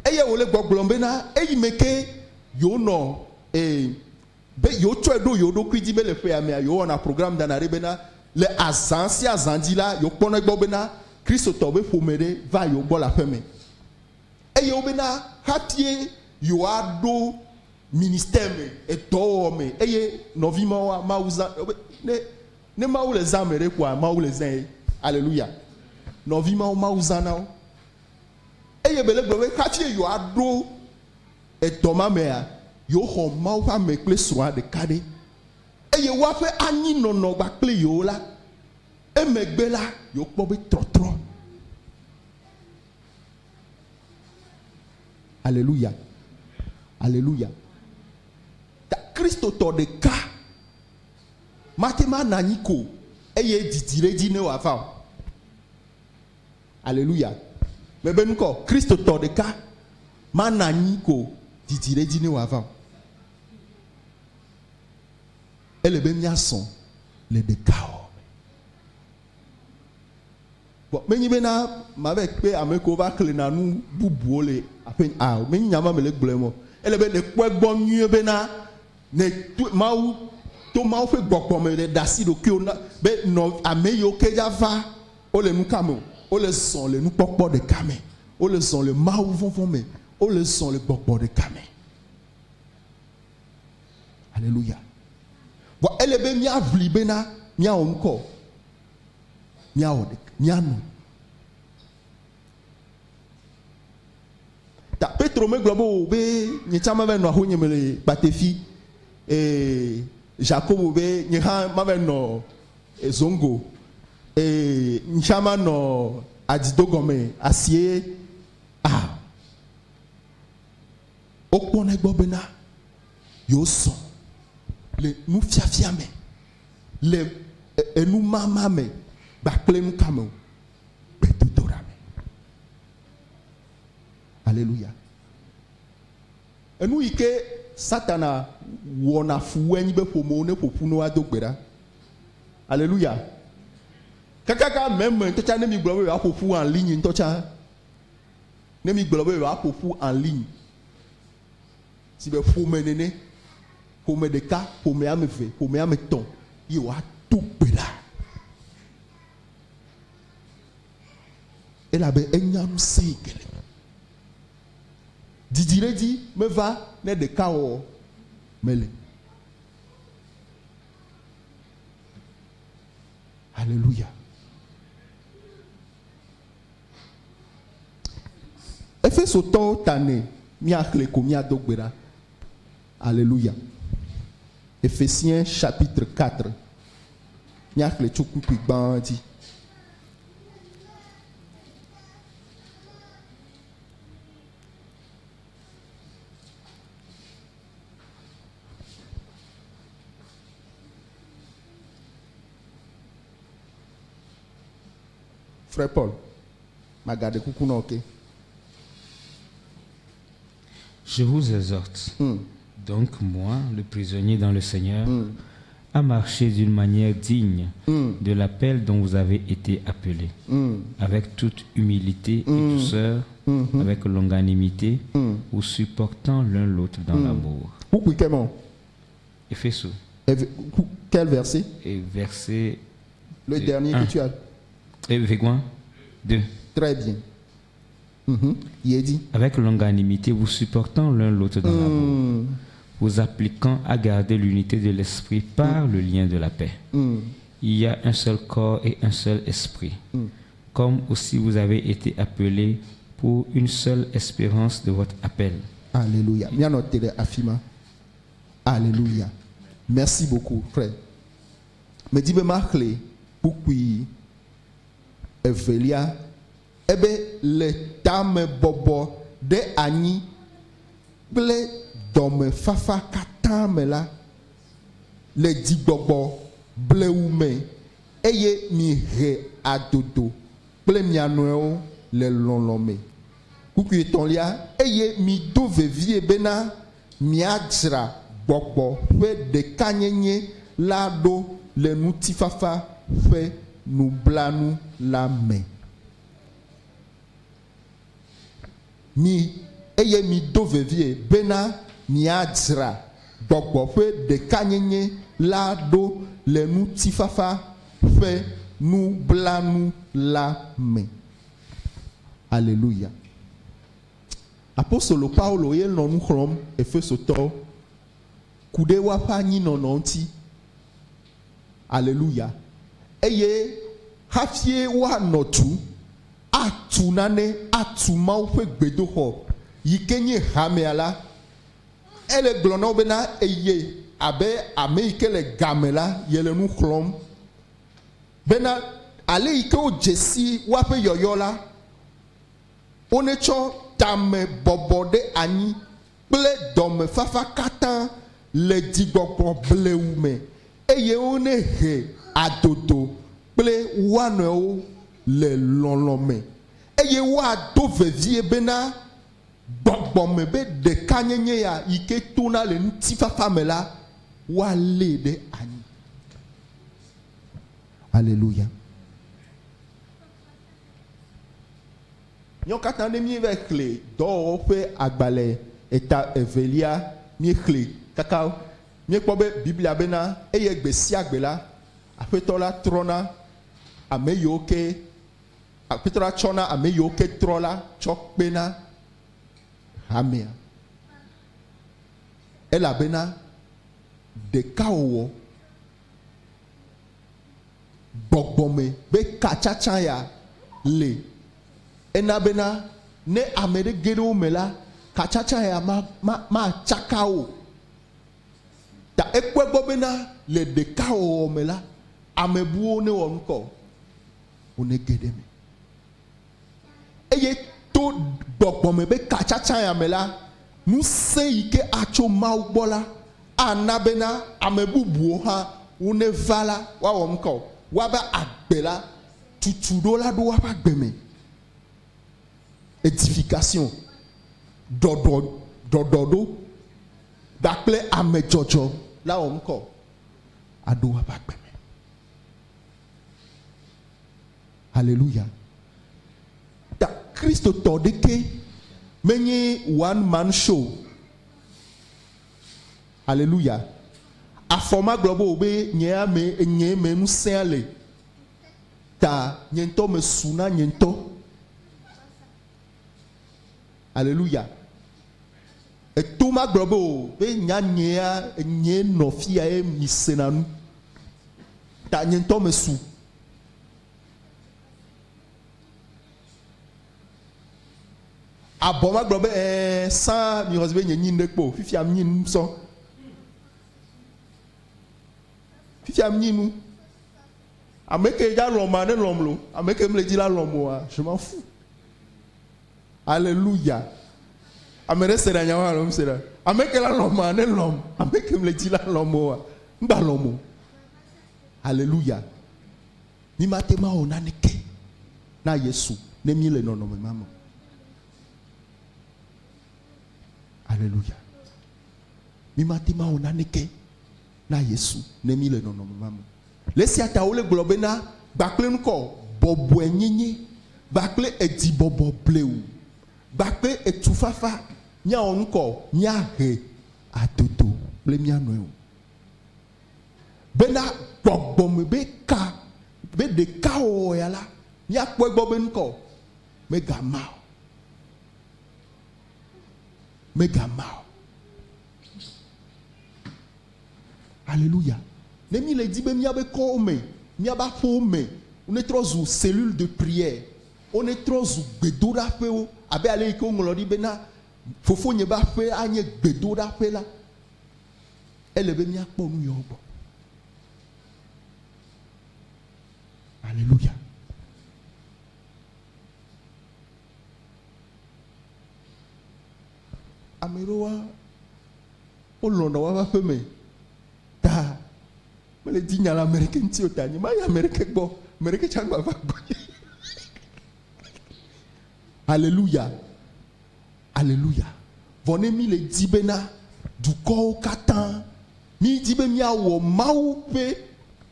Eye wòle gbɔgblɔm bena eyime ke yewonɔ ee be yewotsɔe ɖo yewo ɖokui dzi be le ƒea mea yewowɔna program dana ɖi bena le azã sia azã dzi la yewokpɔna egbɔ bena Kristotɔ be ƒome ɖe va yewo gbɔ le aƒeme. Eye wobena hafie yewoaɖo ministère me, edɔwɔwɔ me eye nɔvi mawoa Mawu zã wobe ne ne Mawu le zã ame ɖe koa Mawu le zãe. Aleluya. Nɔvi mawo Mawu zã na wo. Eye be le gblɔ be hafie yewoaɖo edɔ ma mea, yewoxɔ Mawu ƒe ame kple srɔ̃a ɖeka ɖe. Eye woaƒe anyinɔnɔ kpakple yewo la, emegbe la, yewokpɔ be trɔtrɔ. Aleluya. Aleluya. Ta Kristotɔ ɖeka mate ŋu anɔ anyi ko eye didi ɖe edzi ne wòava o. Aleluya. Mebe nukɔ, Kristotɔ ɖeka manɔ anyi ko didi ɖe edzi ne wòava o. Ele be míazɔ le ɖekawɔwɔ me. Vɔ menye bena mava kpe ame kewo va xlẽna nu bubuwo le aƒe a menye nya ma mele gblɔm o. Ele be nèkpɔe gbɔ nyuie bena ne to Mawu to Mawu ƒe gbɔgbɔ me le ɖe asi ɖokuiwò na be nɔ ame yiwo ke dza va wole nu ka me o, wole zɔ le nukpɔkpɔ ɖeka me, wole zɔ le Mawu vɔvɔ̃ me, wole zɔ le gbɔgbɔ ɖeka me. Aleluya. Vɔ ele be míaʋli bena míawɔ ŋkɔ. Míawɔ ɖeka, míanɔ. Ta Petro megblɔ be o be nye tsã mava nɔ axonye me le kpatefi. Ee, Jakobo be nye hã mava nɔ zongo. Ee, nye tsã manɔ adido gɔme asie. Ah. Wokpɔnɛ gbɔ bena yewosɔ le nufiafia me. Le enumama me kpakple nuka me o? Gbedodoɖa me. Aleluya. Enu yi ke Satana wɔna fu wue nyi be ƒomewo ne ƒoƒu ne woado gbe ɖa. Aleluya. Kakaka meme ŋutɔ tsã ne mi gblɔ be yewoaƒo ƒu en ligne ŋutɔ tsã, ne mi gblɔ be yewoaƒo ƒu en ligne, si be ƒome nene, ƒome ɖeka, ƒome ame eve, ƒome ame etɔ̃ ye wòado gbe ɖa. Elabe enya ŋusẽ yi ke le. Didi ɖe edzi meva ne ɖekawɔwɔ mele. Haleluya. Efesotɔwo ta ne míaxlẽ ko míado gbe ɖa. Alléluia. Ephésiens chapitre 4. Míaxlẽ tso kpukpui gbã dzi. Frère Paul, magaɖe kuku na wò ke. Je vous exhorte, donc moi, le prisonnier dans le Seigneur, à marcher d'une manière digne de l'appel dont vous avez été appelés, avec toute humilité et douceur, avec longanimité, vous supportant l'un l'autre dans l'amour. Kpukpui ke me? Éphéso. Quel verset? Et verset Le dernier un. que tu as. Et Végouin 2. Très bien. Il est dit. Avec longanimité, vous supportant l'un l'autre dans l'amour, vous appliquant à garder l'unité de l'esprit par le lien de la paix. Il y a un seul corps et un seul esprit, comme aussi vous avez été appelés pour une seule espérance de votre appel. Alléluia. Bien noté le afima. Alléluia. Merci beaucoup, frère. Me di be maxlẽ kpukpui evelia ebe le tamebɔbɔ ɖe anyi kple dɔmefafa katã me la, le dzigbɔgbɔ blewu me eye mihe adodo kple mia nɔewo le lɔlɔ̃ me. Kpukpui etɔ̃lia, eye mido vevie bena miadzra gbɔgbɔ ƒe ɖekanyenye la ɖo le ŋutifafa ƒe nublanu la me. Mi Eye mido vevie bena miadzra gbɔgbɔ ƒe ɖekanyenye la ɖo le ŋutifafa ƒe nublanu la me. Aleluya. Apostolo Paulo ye nɔ nu xlɔ̃m Efesotɔwo ku ɖe woaƒe anyinɔnɔ ŋuti. Aleluya. Eye hafie woanɔ tu atu nane, atu Mawu ƒe gbedoxɔ yi ke nye hamea la, ele gblɔ na wo bena eye abe ame yi ke le game la, yele nu xlɔ̃m bena ale yi ke wodze si woaƒe yɔyɔ la, wonetsɔ tame bɔbɔ ɖe anyi kple dɔmefafa katã le dzigbɔgbɔ blewu me eye wonehe adodo kple woa nɔewo le lɔlɔ̃ me eye woado vevie bena gbɔgbɔme be ɖekanyenye ya yi ke tona le ŋutifafa me la, woalée ɖe anyi. Aleluya. Míawo katã ne míeva xlẽ Dɔwɔwɔwo ƒe agbalẽ eta evelia, míexlẽ kaka míekpɔ be Biblia bena eye gbe sia gbe la, Aƒetɔ la trɔna ame yiwo ke Aƒetɔ la tsɔna ame yiwo ke trɔ la tsɔ kpena hamea. Elabena ɖekawɔwɔ gbɔgbɔme be katsatsa ya le ena bena ne ame ɖe ge ɖe wo me la, katsatsa ya ma, ma, matsaka o. Ta ekpɔe gbɔ bena le ɖekawɔwɔ me la, ame buwo newɔ nukɔ o, wonege ɖe eme. Eye to gbɔgbɔme be katsatsa ya me la, ŋusẽ yi ke atso Mawu gbɔ la ana bena ame bubuwo hã woneva la, woawɔ nukɔ o, woabe agbe la tutu ɖo la ɖo woaƒe agbe me. Edification, ɖɔɖɔ, ɖɔɖɔɖo kpakple amedzɔdzɔ la wɔ ŋkɔ aɖo woaƒe agbe me. Hallelujah. Ta Kristotɔ ɖeke menye one man show. Hallelujah. Afɔ magblɔ be o be nye ame nye me ŋusẽa le. Ta nye ŋutɔ mesu na nye ŋutɔ. Aleluya. Eto magblɔ be o be nya nyea nye nɔ fia ye mi sena nu. Ta nye ŋutɔ mesu. Abɔ magblɔ be ɛɛ sã mi xɔse be nye nyi ŋɖe kpo fifia nyi nu sɔ. Fifia nyi nu. Ame ke dza lɔ̃ma ne lɔ̃m lo, ame ke mle dzi la lɔ̃m oa, je m'en fous. Alléluia. Ame ɖe se ɖe anya wa alo mse ɖe. Ame ke la lɔ̃ma ne lɔ̃m, ame ke mle dzi la lɔ̃m oa, ŋgba lɔ̃m o. Alléluia. Mi mate ma wɔ naneke na Yesu ne mi le nɔnɔme ma me. Alléluia. Mi mate ma wɔ naneke na Yesu ne mi le nɔnɔme ma me. Le esia ta wole gblɔ bena, Gbakple ŋkɔ bɔbɔenyenye, gbakple edibɔbɔ blewu, gbakple etufafa, míawɔ ŋkɔ míahe adodo kple mía nɔewo. Bena gbɔgbɔme be ka be ɖekawɔwɔ ya la, míakpɔ egbɔ be ŋkɔ megama o. Megama o. Alléluia. Ne mi le di be míabe kɔwo me, míabe aƒewo me, wonetrɔ zu cellule de prière, wonetrɔ zu gbedoɖaƒewo, abe ale yi ke woŋlɔ ɖi bena fofonye be aƒe anye gbedoɖaƒe la, ele be míakpɔ nu yawo gbɔ. Alléluia. Ame ɖewoa, wolɔ̃na woaƒe aƒe me ta mele di nya le ame ɖeke ŋuti o ta nye mayi ame ɖeke gbɔ, ame ɖeke tsã gba va gbɔnye. Hallelujah. Hallelujah. Vɔ ne mi le di bena dukɔwo katã mi di be míawɔ Mawu ƒe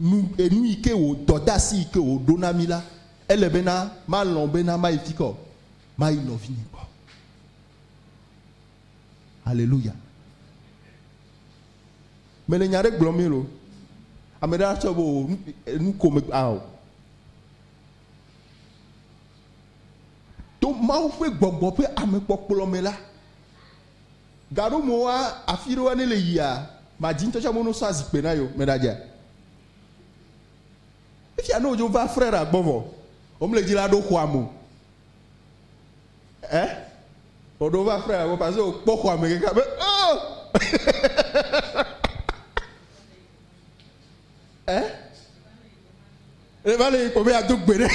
nu enu yi ke wò dɔdeasi yi ke wòɖo na mi la, ele bena malɔ̃ bena mayi fi kɔ, mayi nɔvinye gbɔ. Alléluia. Mele nya ɖe gblɔm mi lo. Ame ɖe atsɔ be o nu ko me ao. To Mawu ƒe gbɔgbɔ ƒe amekpɔkplɔ me la, gaɖomewoa afi ɖewoa ne le yia, madzi ŋutɔ tsã be wono sɔ azikpui na yewo. Meɖadzea? Fifia ne wodzo va frère gbɔ vɔ, womle dzi la ɖo xɔa me o. Eh? Woɖo va frère gbɔ parce que wokpɔ xɔa me kaka be oh! Eh? Eva le yi kpɔ be yeado gbe ɖe.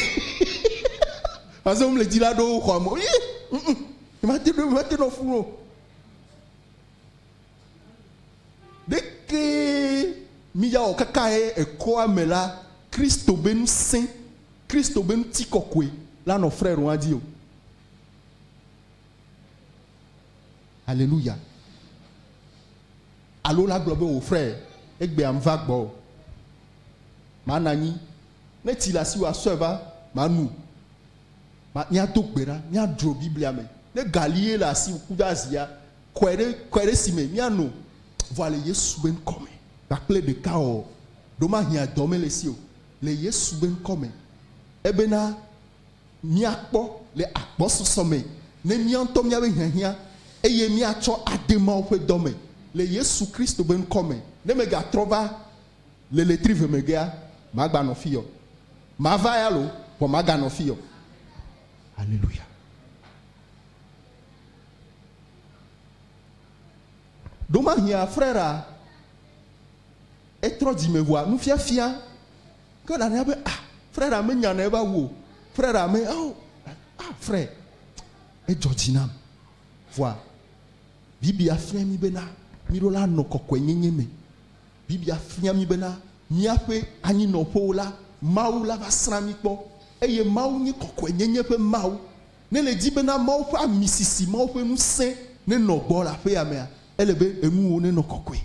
Parce que womle dzi la ɖo xɔa me o. Ii! Mm-mm. Mate ɖo, mate nɔ funu o. Ɖeke míawɔ kaka ye ekɔa me la, Kristo be ŋusẽ, Kristo be ŋutikɔkɔe la nɔ frère wa dzi o. Alléluia. Alo la gblɔ be o frère, egbea ŋva gbɔ o. Mana anyi. Ne tsi le asiwò asɔe va, manu. Ma, míado gbe ɖa, míadzro Biblia me. Ne gali ye le asiwò kudo azia, Kɔe ɖe, kɔe ɖe si me míano vɔa le Yesu be ŋkɔ me. Kpakple ɖeka ɔ, ɖomahi dɔ mele esi o, le Yesu be ŋkɔ me. Ebena míakpɔ le agbɔsɔsɔ me ne mía ŋutɔ míabe hiahiã eye míatsɔ ade Mawu ƒe dɔ me le Yesu Kristo be ŋkɔ me. Ne megatrɔ va le ɣletri ve megbea, magbanɔ fiyɔ. Mava ya lo, vɔ maganɔ fiyɔ. Aleluya. Ɖomahia frère etrɔ dzime vɔa nufiafia ke la nya be ah frère me nya ne eva wu o frère me oh ah frère edzɔ dzi nam vɔa Biblia fia mi bena mi ɖo la nɔ kɔkɔenyenye me. Biblia fia mi bena míaƒe anyinɔƒewo la Mawu la va srã mi kpɔ eye Mawu nye kɔkɔenyenye ƒe Mawu. Ne le di bena Mawu ƒe amisisi, Mawu ƒe ŋusẽ nenɔ gbɔ le aƒea mea, ele be enuwo nenɔ kɔkɔe.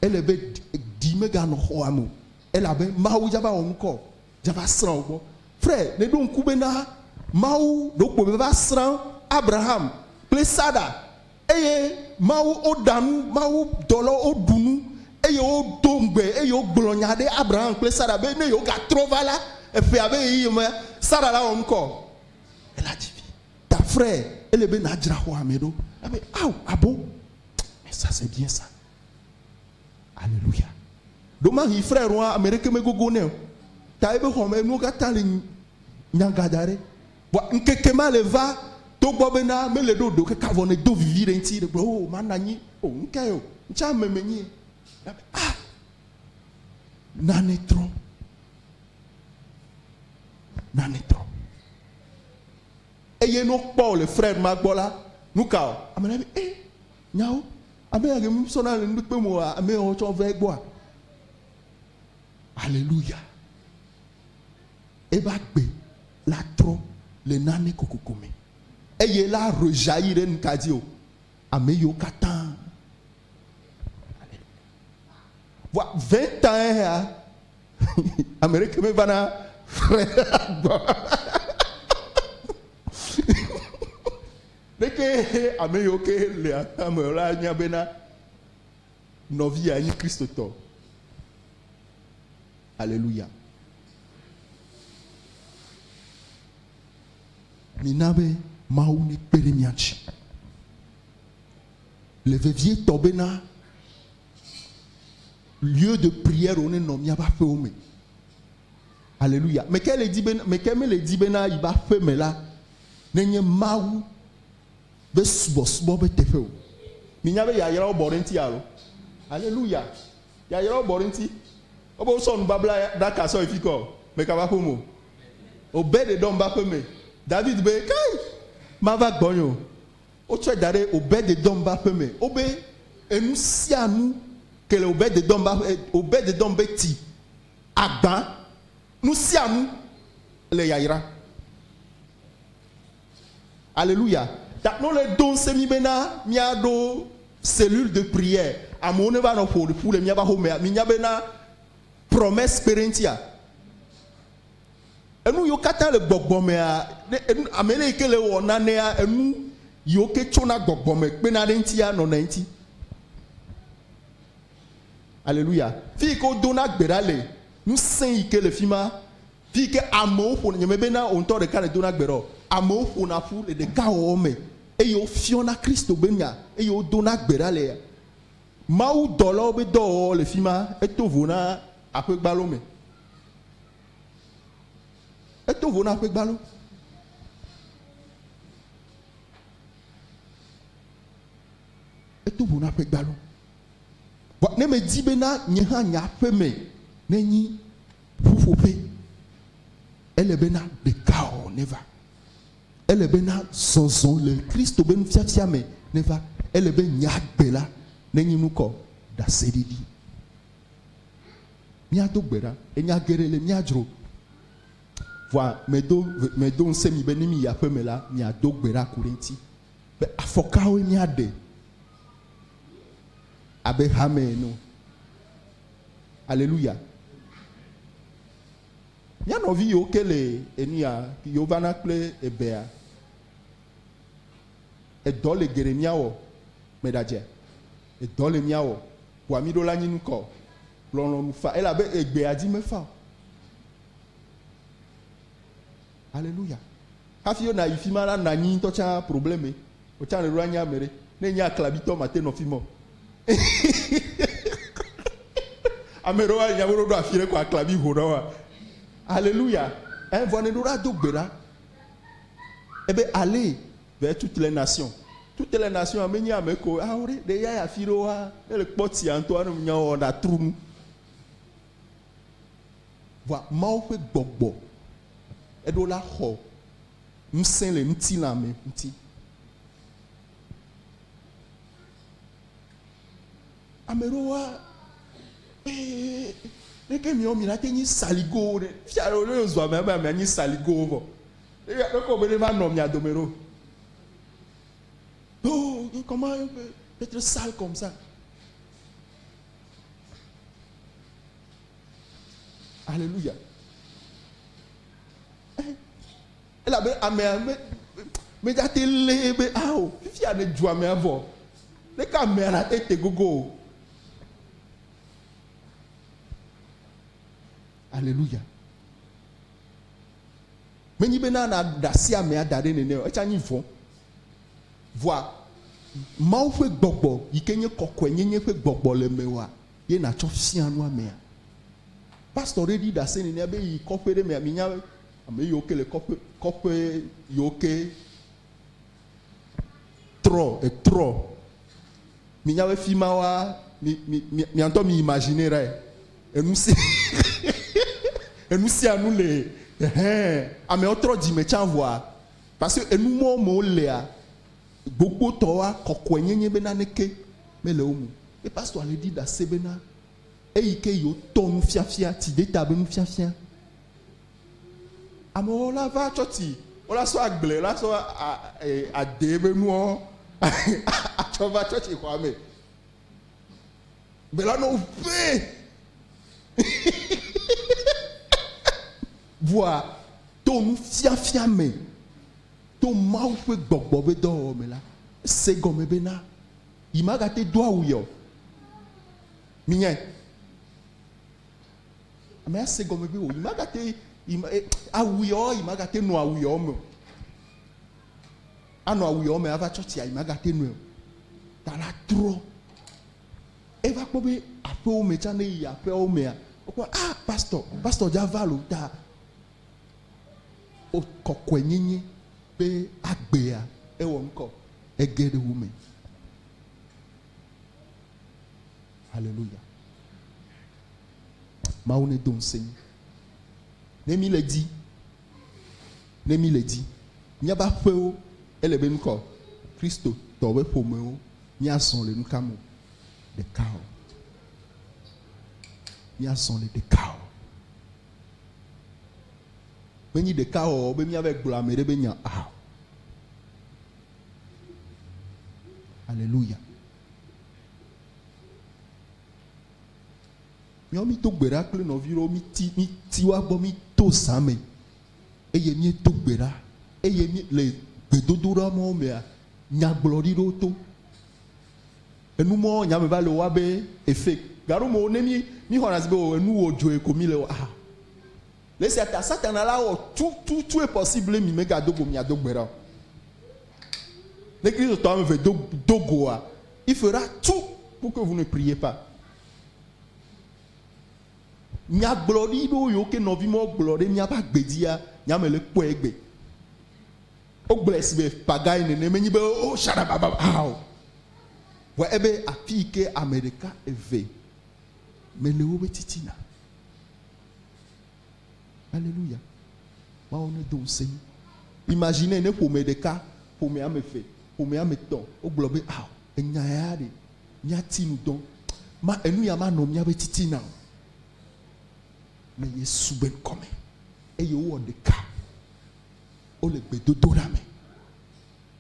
Ele be ɖi meganɔ xɔa me o. Elabe Mawu dzava wɔ ŋkɔ o, dzava srã wo gbɔ. Frɛ, neɖo ŋku bena Mawu ɖokpo be va srã Abraham kple Sara eye Mawu woɖa nu, Mawu dɔlawo woɖu nu eye wodo ŋugbe eye wogblɔ nya ɖe Abraham kple Sara be ne yewogatrɔ va la, eƒea be ɣeyiɣi mea, Sara la wɔ ŋkɔ. Ela dzi vi. Ta frère, ele be nàdzra xɔa me ɖo. Ebe, ao, abo. Mais ça c'est bien ça. Alléluia. Ɖomahi frère wa ame ɖeke megogo nɛ o. Ta ebe xɔ me nuwo katã le nyagada ɖe. Vɔa ŋkeke ma le va togbɔ bena mele ɖo ɖo kaka vɔ ne do vivi ɖe ŋuti ɖe gblɔ o mana anyi o ŋkɛ o ŋtsa ame menye. Ah nane trɔ. Nane trɔ. Eye ne wokpɔ wò le frère ma gbɔ la, nu ka o? Ame la be, e, nyawo, ame ya ke mísɔna le nu kpem oa, ame yawo tsɔ va egbɔa? Alléluia. Ebe agbe la trɔ le nane kokoko me. Eye la rejaillir ɖe nu ka dzi o? Ame yiwo katã. Vɔa 20 ans ya, ame ɖeke mevana frère gbɔ. Ɖeke ame yiwo ke le aƒea me la nya bena nɔvi ya nye Kristotɔ. Alléluia. Mina be Mawu nekpe ɖe mía ŋuti. Le vevietɔ bena lieu de prière wo nenɔ míaƒe aƒewo me. Alléluia. Meke le di be meke mele di bena yi be aƒe me la nenye Mawu be subɔsubɔ be teƒe o. Minya be yayrawo bɔ ɖe ŋuti alo? Alléluia. Yayrawo bɔ ɖe ŋuti. Wobe wosɔ nubabla ɖaka sɔ yi fi kɔ meka va ƒe me o. Obed-Edom be aƒe me. David be kai mava gbɔnye o. Wotsɔe da ɖe Obed-Edom be aƒe me. Wobe enu sia nu ke le Obed-Edom be aƒe, Obed-Edom be ti, agba, nu sia nu le yayra. Alléluia. Ta ne wole do ŋusẽ mí bena míaɖo cellule de prière, amewo ne va nɔ ƒo ƒu le míaƒe axomea, minya bena promesse kpe ɖe eŋutia? Enu yiwo katã le gbɔgbɔ mea, ne enu, ame ɖe yi ke le wɔ nanea, enu Yiwo ke tsona gbɔgbɔme kpena ɖe eŋutia nɔna eŋuti. Aleluya. Fi yi ke wodona gbe ɖa le, ŋusẽ yi ke le fi ma, fi yi ke amewo ƒona, nye mebe na wò ŋutɔ ɖeka nèdona gbe ɖa o, amewo ƒona ƒu le ɖekawɔwɔ me eye wofiɔna Kristo be nya eye wodona gbe ɖa le Mawudɔlawo be dɔwɔwɔ le fi ma, eto vo na aƒegbalo me. Eto vo na aƒegbalo. Eto vo na aƒegbalo. Vɔ ne medi bena nye hã nye aƒe me nenyi ƒuƒoƒe, ele bena ɖekawɔwɔ neva. Ele bena zɔzɔ le Kristo be nufiafia me neva. Ele be nye agbe la nenyi nukɔ ɖaseɖiɖi. Míado gbe ɖa. Enya geɖe le míadzro. Vɔa medo, medo ŋusẽ mi be ne miyi aƒeme la, miado gbe ɖa ku ɖe eŋuti be afɔ kawoe míaɖe abe hame ene o. Aleluya. Mía nɔvi yiwo ke le enu ya, yiwo vana kple ebea, edɔ le geɖe míawɔ, meɖadzea? Edɔ le míawɔ, vɔa míɖo la nyi nukɔ? Lɔlɔ̃nu fa, elabe egbea dzi mefa o. Aleluya. Hafi wona yi fi ma la, nɔ anyi ŋutɔ tsã probleme. Wò tsã nèɖo anyi ame ɖe. Ne enye aklabitɔ, mate nɔ fi ma o. Ame ɖewo anya be woɖo afi ɖe ko aklabi ho na woa. Aleluya. Ɛ vɔ nèɖo la do gbe ɖa. Ebe allez vers toutes les nations. Toutes les nations menye ame ko awo ɖe ɖe ya yi afi ɖewoa, ne le kpɔ tsia ŋutɔa ne nya wɔ ɖa tru nu. Vɔa Mawu ƒe gbɔgbɔ eɖo la xɔ ŋusẽ le ŋutilã me ŋuti. Ame ɖewoa, ee, leke miɔ mi la te nyi saligowo ɖe? Fia ɖewo ne zɔ ame abe amea nyi saligowo vɔ. Eya ɖe kɔ be ne va nɔ mia dome ɖo. Oh, comment être sale comme ça? Alléluia. Elabe amea me medzate lé be ao fifia ne dzu amea vɔ. Leke amea la te te gogo o. Alléluia. Menyi bena na ɖe asi amea da ɖe nene o, etsa nyi vɔ. Vɔa Mawu ƒe gbɔgbɔ yi ke nye kɔkɔenyenye ƒe gbɔgbɔ le mewòa, ye natsɔ fia nu amea. Pastor ɖe ɖi ɖase nenea be yi kɔƒe ɖe mea, minya be ame yiwo ke le kɔƒe, kɔƒe yiwo ke trɔ, etrɔ. Minya be fi ma woa, mi, mi, mi, mia ŋutɔ mi imaginer ɖae. Enu si, enu sia nu le, ɛhɛn, amewo trɔ dzime tsã vɔa, parce que enu mɔwo me wolea, gbogbotɔwoa, kɔkɔenyenye be naneke mele wo me o. Ye pastor le ɖi ɖase bena, eyi ke yewo tɔ nufiafia, tideta be nufiafia. Amewo la va tsɔtsi, wola sɔ agble, la sɔ ade be nuwo atsɔ va tsɔtsi xɔa me. Gbe la nɔ ʋee. Vɔa to nufiafia me, to Mawu ƒe gbɔgbɔ be dɔwɔwɔ me la, ese gɔme bena yi magate do awu ya o. Minyae. Amea se gɔme be o yi magate yi ma awu yawo yi magate nɔ awu yawo me o. Anɔ awu yawo me ava tsɔtsia yi magate nɔe o. Ta la trɔ. Eva kpɔ be aƒewo me tsã ne yi aƒeawo mea, wokpɔ ah pastor, pastor dza va lo ta o kɔkɔenyenye be agbea ewɔ ŋkɔ ege ɖe wo me. Hallelujah. Mawu ne do ŋusẽ mí. Ne mí le di, ne mí le di, míaƒe aƒewo, ele be nukɔ Kristo tɔ be ƒomewo míazɔ le nuka me o? Ɖeka o. Míazɔ le ɖeka o. Menyi ɖeka wɔwɔ be míava gblɔ ame ɖe be nya ao. Alléluia. Míawo mído gbe ɖa kple nɔvi ɖewo, míti, míti woa gbɔ, míto zã me eye míedo gbe ɖa eye mí le gbedodoɖa mawo mea, Nyagblɔɖi ɖewo to. Enumɔ nya me va le wa be efe. Gaɖo ne mi mi xɔna si be o enu wo dzoe ko mi le o ah. Le esia ta Satana la wɔ tout tout tout est possible mi megado go miado gbe ɖa o. Ne Kristotɔ ame eve do do goa, il fera tout pour que vous ne priez pas. Nyagblɔɖi ɖewo yiwo ke nɔvi mɔ gblɔ ɖe miaƒe agbedzia, nyame le kpɔe egbe. Wogblɔe si be pagai nene menyi be o shadababa awo. Vɔ ebe afi yi ke ame ɖeka eve mele wobe titina. Alléluia. Mawu ne do ŋusẽ mí. Imagine ne ƒome ɖeka, ƒome ame eve, ƒome ame etɔ̃ wogblɔ be aw enya ya ɖe míati nu dɔm. Ma enu ya manɔ míaƒe titina o. Le Yesu be ŋkɔme eye wowɔ ɖeka. Wole gbedodoɖa me.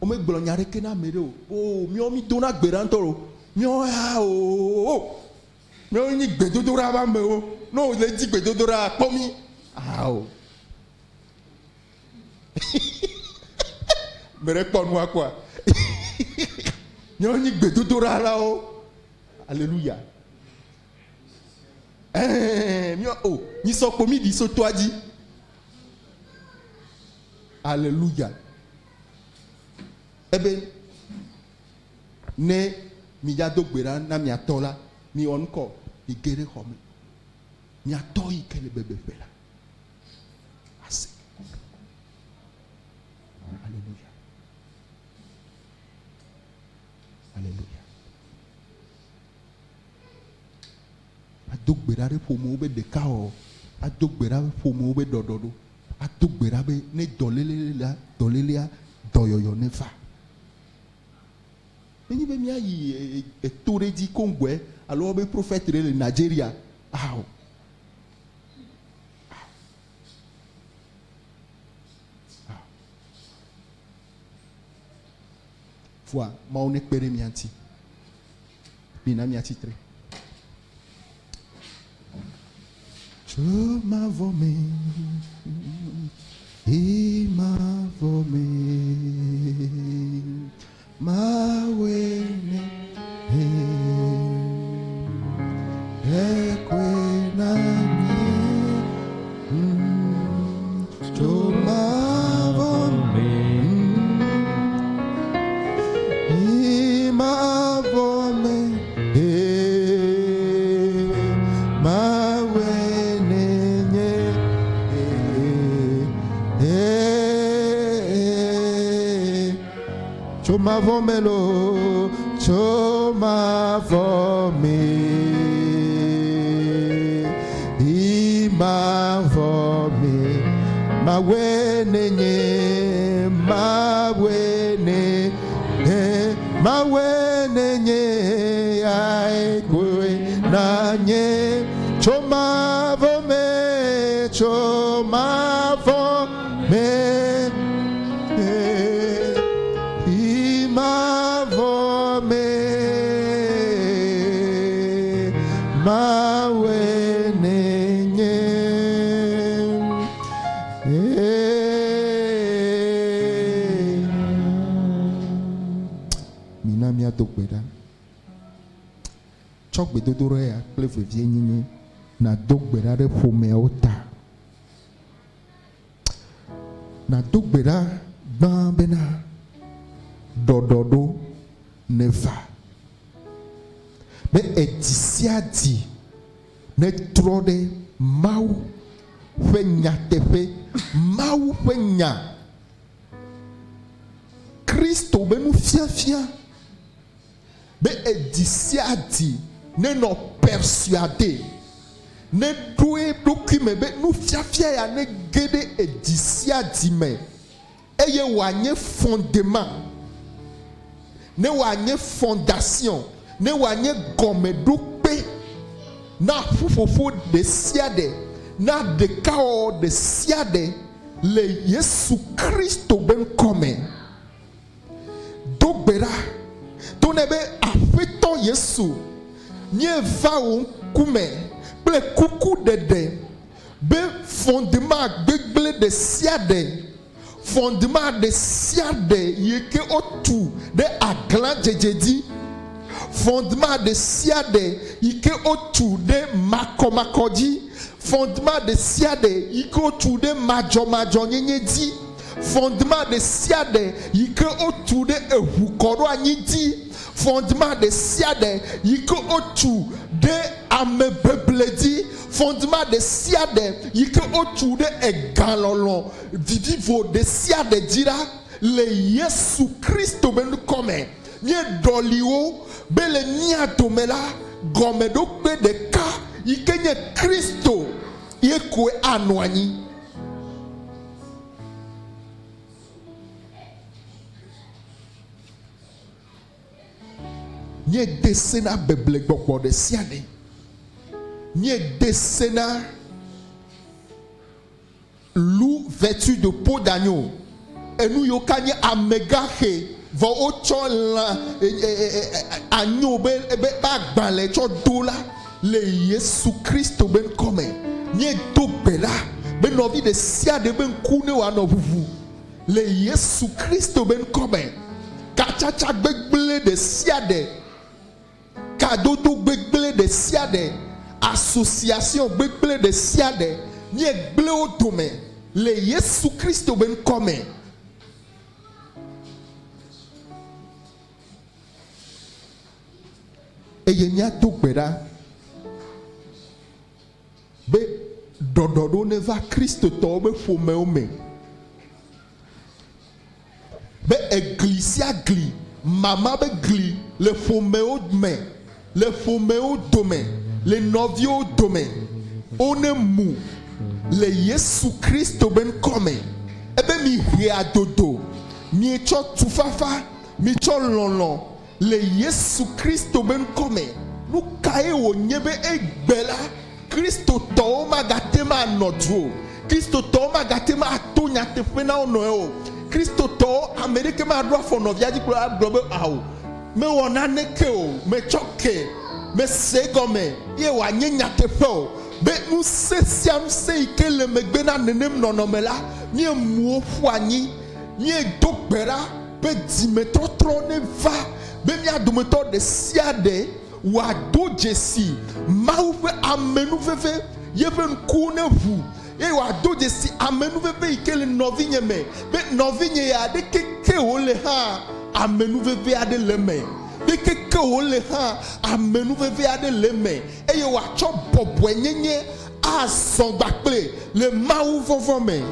Womegblɔ nya ɖeke na ame ɖe o. O míawo mi dona gbe ɖa ŋutɔ o. Míawo ya o. Míawo nyi gbedodoɖa ƒe amewo. Ne wole dzi gbedodoɖa kpɔ mí. Ao. Ame ɖe kpɔ nua kpɔa? Míawo nyi gbedodoɖalawo. Alléluia. Ɛɛ míawo o nyisɔ kpo mi ɖi so toa dzi. Alléluia. Ebe ne midzado gbe ɖa na miatɔ la, miwɔ ŋkɔ, mige ɖe xɔ me. Miatɔ yi ke le bebeƒe la, ase. Alléluia. Alléluia. Ado gbe ɖa ɖe ƒomewo be ɖekawɔwɔ. Ado gbe ɖa be ƒomewo be ɖɔɖɔɖo. Ado gbe ɖa be ne dɔléle la, dɔlélea, dɔyɔyɔ neva. Nenye be míayi eto ɖe dzi koŋ alo be prophète ɖe le Nigeria, ao. Ao. Fua, Mawu ne kpe ɖe mía ŋuti. Mina míatsitre. Tso mavɔ me, yi mavɔ me, Mawe ne ekwe na nye. Tso mavɔ me, yi mavɔ me, Mawe ne nye. Tso mavɔ me lo, tso mavɔ me, yi mavɔ me, Mawe ne nye, Mawe ne, Mawe ne nye, aikwe na nye, tso mavɔ me, tso mavɔ me. Imavɔ me, Mawe ne nye. Mina míado gbe ɖa. Tsɔ gbedodoɖa ya kple vevienyenye nàdo gbe ɖa ɖe ƒomeawo ta. Nàdo gbe ɖa gbã bena ɖɔɖɔɖo neva. Be edi sia di netrɔ ɖe Mawu ƒe nyateƒe, Mawu ƒe nya, Kristo be nufiafia, be edi sia di nenɔ persuadé, neɖo eɖokui me be nufiafia ya nege ɖe edi sia di me eye wòanye fondement, ne wòanye fondation, ne wòanye gɔmeɖokpe na ƒuƒoƒo ɖe sia ɖe, na ɖekawɔwɔ ɖe sia ɖe le Yesu Kristo be ŋkɔme. Do gbe ɖa to ne be Aƒetɔ Yesu, míeva wò ŋkume kple kuku ɖeɖe be fondement gbegblẽ ɖe sia ɖe, Fondement ɖe sia ɖe yi ke wotu ɖe aglãdzedze dzi, fondement ɖe sia ɖe yi ke wotu ɖe makɔmakɔ dzi, fondement ɖe sia ɖe yi ke wotu ɖe madzɔmadzɔnyenye dzi, fondement ɖe sia ɖe yi ke wotu ɖe eʋukɔɖoanyi dzi, fondement ɖe sia ɖe yi ke wotu ɖe amebeble dzi, fondement ɖe sia ɖe yi ke wotu ɖe egalɔlɔ vivivo ɖe sia ɖe dzi la, le Yesu Kristo be ŋkɔ me, míeɖɔli wo be le mía dome la, gɔmeɖokpe ɖeka yi ke nye Kristo ye koe anɔ anyi. Míede se na beblegbɔgbɔ ɖe sia ɖe. Míede se na loup vêtu de peau d'agneau. Enu yiwo ka nye amegãxe vɔ wotsɔ lã agneau be be agbalẽ tsɔ do la le Yesu Kristo be ŋkɔ me. Míedo gbe ɖa be nɔvi ɖe sia ɖe be ŋku ne wòanɔ ʋuʋu le Yesu Kristo be ŋkɔ me. Katsatsa gbegblẽ ɖe sia ɖe, kadodo gbegblẽ ɖe sia ɖe, association gbegblẽ ɖe sia ɖe, míegblẽ wo dome le Yesu Kristo be ŋkɔ me. Eye míado gbe ɖa be ɖɔɖɔɖo neva Kristotɔwo be ƒomewo me, be egli sia gli, mama be gli le ƒomewo me, le ƒomewo dome, le nɔviwo dome, wone mu le Yesu Kristo be ŋkɔ me. Ebe mihe adodo, mietsɔ tufafa, mitsɔ lɔlɔ̃ le Yesu Kristo be ŋkɔ me. Nu kae wònye be egbe la, Kristotɔwo magate ŋu anɔ du o? Kristotɔwo magate ŋu ato nyateƒe na wo nɔewo o? Kristotɔwo, ame ɖeke maɖo afɔ nɔvia dzi kple agblɔ be, Ao, mewɔ naneke o, metsɔ ke, mese egɔme, ye wòanye nyateƒe o. Be ŋusẽ sia ŋusẽ yi ke le megbe na nenem nɔnɔme la, míemu wo ƒu anyi, míedo gbe ɖa be dzimetɔtrɔ neva, be mía dometɔ ɖe sia ɖe wòado dzesi Mawu ƒe amenuveve, yeƒe ŋkuwo neʋu, eye wòado dzesi amenuveve yi ke le nɔvinye me, be nɔvinye ya ɖeke ke wòle hã, amenuveve aɖe le eme, ɖeke ke wòle hã, amenuveve aɖe le eme, eye wòatsɔ bɔbɔenyenye azɔ gbakple le Mawu vɔvɔ̃ me.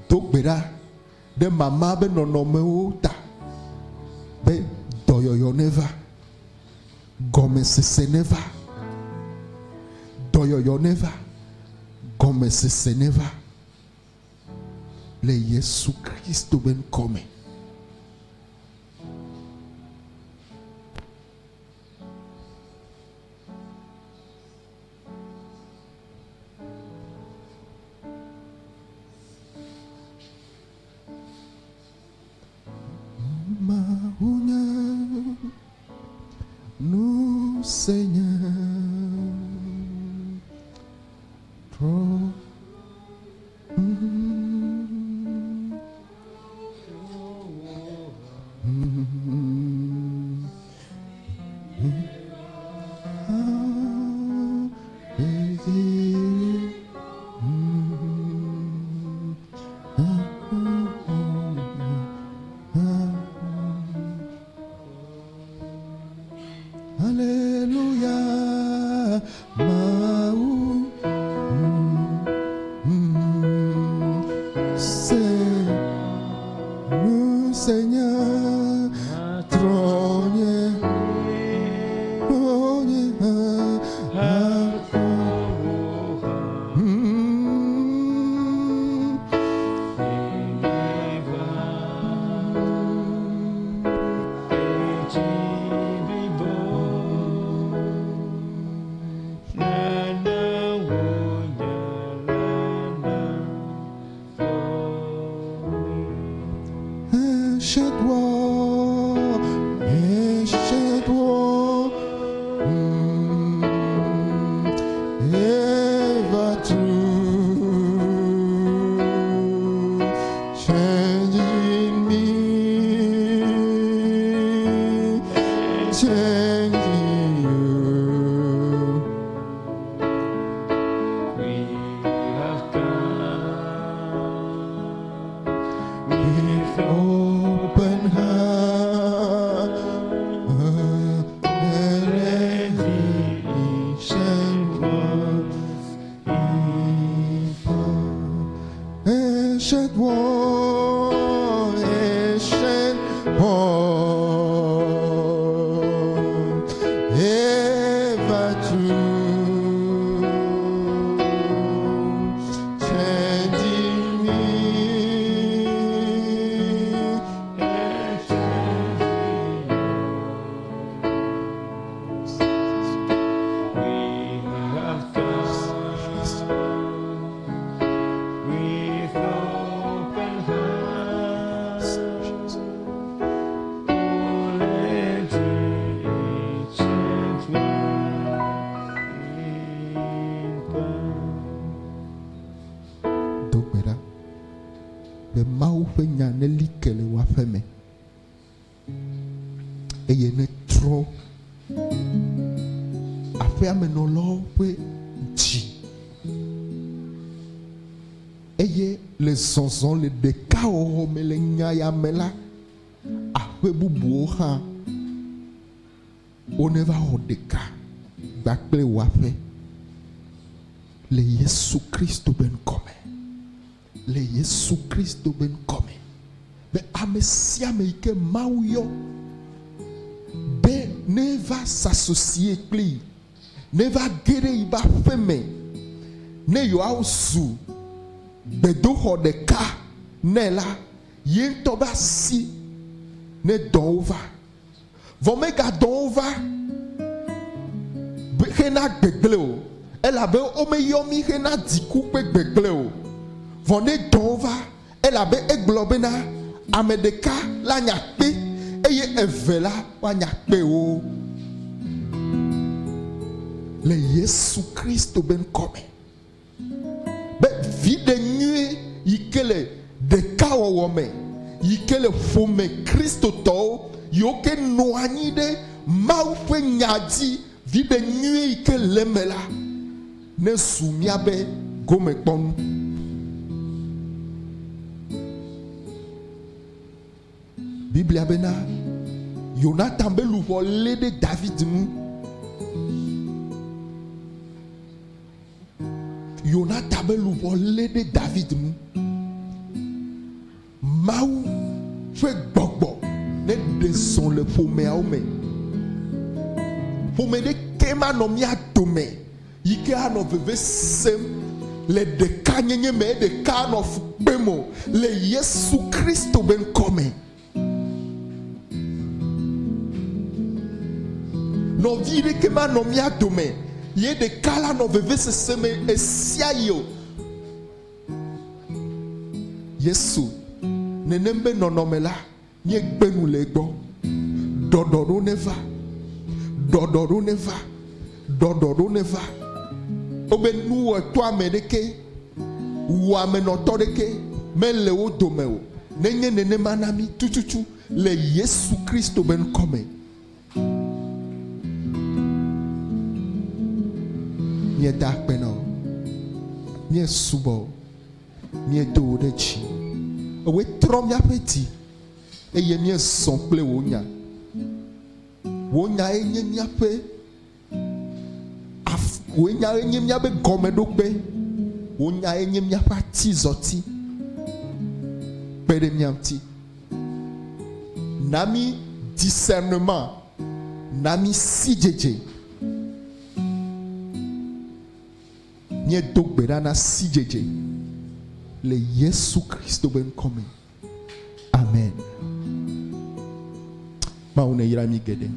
Do gbe ɖa ɖe mama be nɔnɔmewo ta be dɔyɔyɔ neva, gɔmesese neva, dɔyɔyɔ neva, gɔmesese neva le Yesu Kristo be ŋkɔ me. Mawu nye ŋusẽ nye trɔ. Alléluia, Mawu. Ever true, changing me, changing you. We have come With open heart, ready Ancient one, ancient one, ever true, changing me. We have come with open hearts, let each and one Do gbe ɖa be Mawu ƒe nya neli ke le wò aƒe me eye netrɔ aƒeamenɔlawo ƒe dzi eye le zɔzɔ le ɖekawɔwɔ me le nya ya me la, aƒe bubuwo hã woneva wɔ ɖeka kpakple wò aƒe le Yesu Kristo be ŋkɔme. Le Yesu Kristo be ŋkɔme. Be ame sia ame yi ke Mawu yɔ be neva s'associer kpli, neva ge ɖe yiƒe aƒe me, ne yewoazu gbedoxɔ ɖeka nɛ la, ye ŋutɔ be asi ne dɔ wo va. Vɔ megadɔ wo va be hena gbegblẽ o, elabe womeyɔ mí hena dziku ƒe gbegblẽ o. Vɔ ne dɔ wo va, elabe egblɔ bena ame ɖeka la nya kpe eye eve la woanya kpe wo. Le Yesu Kristo be ŋkɔme. Be viɖe nyuie yi ke le ɖekawɔwɔ me, yi ke le ƒome Kristotɔwo yiwo ke nɔ anyi ɖe Mawu ƒe nya dzi, viɖe nyuie yi ke le eme la, nezu míabe gomekpɔnu. Biblia bena Yonatan be luʋɔ lé ɖe David ŋu. Yonatan be luʋɔ lé ɖe David ŋu. Mawu ƒe gbɔgbɔ ne ɖe zɔ le ƒomeawo me. Ƒome ɖeke manɔ mía dome yi ke anɔ veve sem le ɖekanyenye me, ɖeka anɔ fu kpem o le Yesu Kristo be ŋkɔme. Nɔvi ɖeke manɔ mía dome ye ɖeka la nɔ vevesese me esia yi o. Yesu nenem be nɔnɔme la míegbe nu le egbɔ. Ɖɔɖɔɖo neva, ɖɔɖɔɖo neva, ɖɔɖɔɖo neva. Wobe nuwɔtɔ ame ɖeke, wɔamenɔtɔ ɖeke mele wo dome o. Nenye nenema na mí tututu le Yesu Kristo be ŋkɔme. Míeda akpe na wò, míesubɔ wò, míedo wò ɖe dzi. Ewòe trɔ míaƒe dzi eye míezɔ kple wò nya. Wò nyae nye míaƒe wò nyae nye míaƒe gɔmeɖokpe. Wò nyae nye míaƒe atizɔti. Kpe ɖe mía ŋuti. Na mí discernement, na mí sidzedze. Míedo gbe ɖa na sidzedze le Yesu Kristo be ŋkɔme. Amen. Mawu neyra mí geɖe.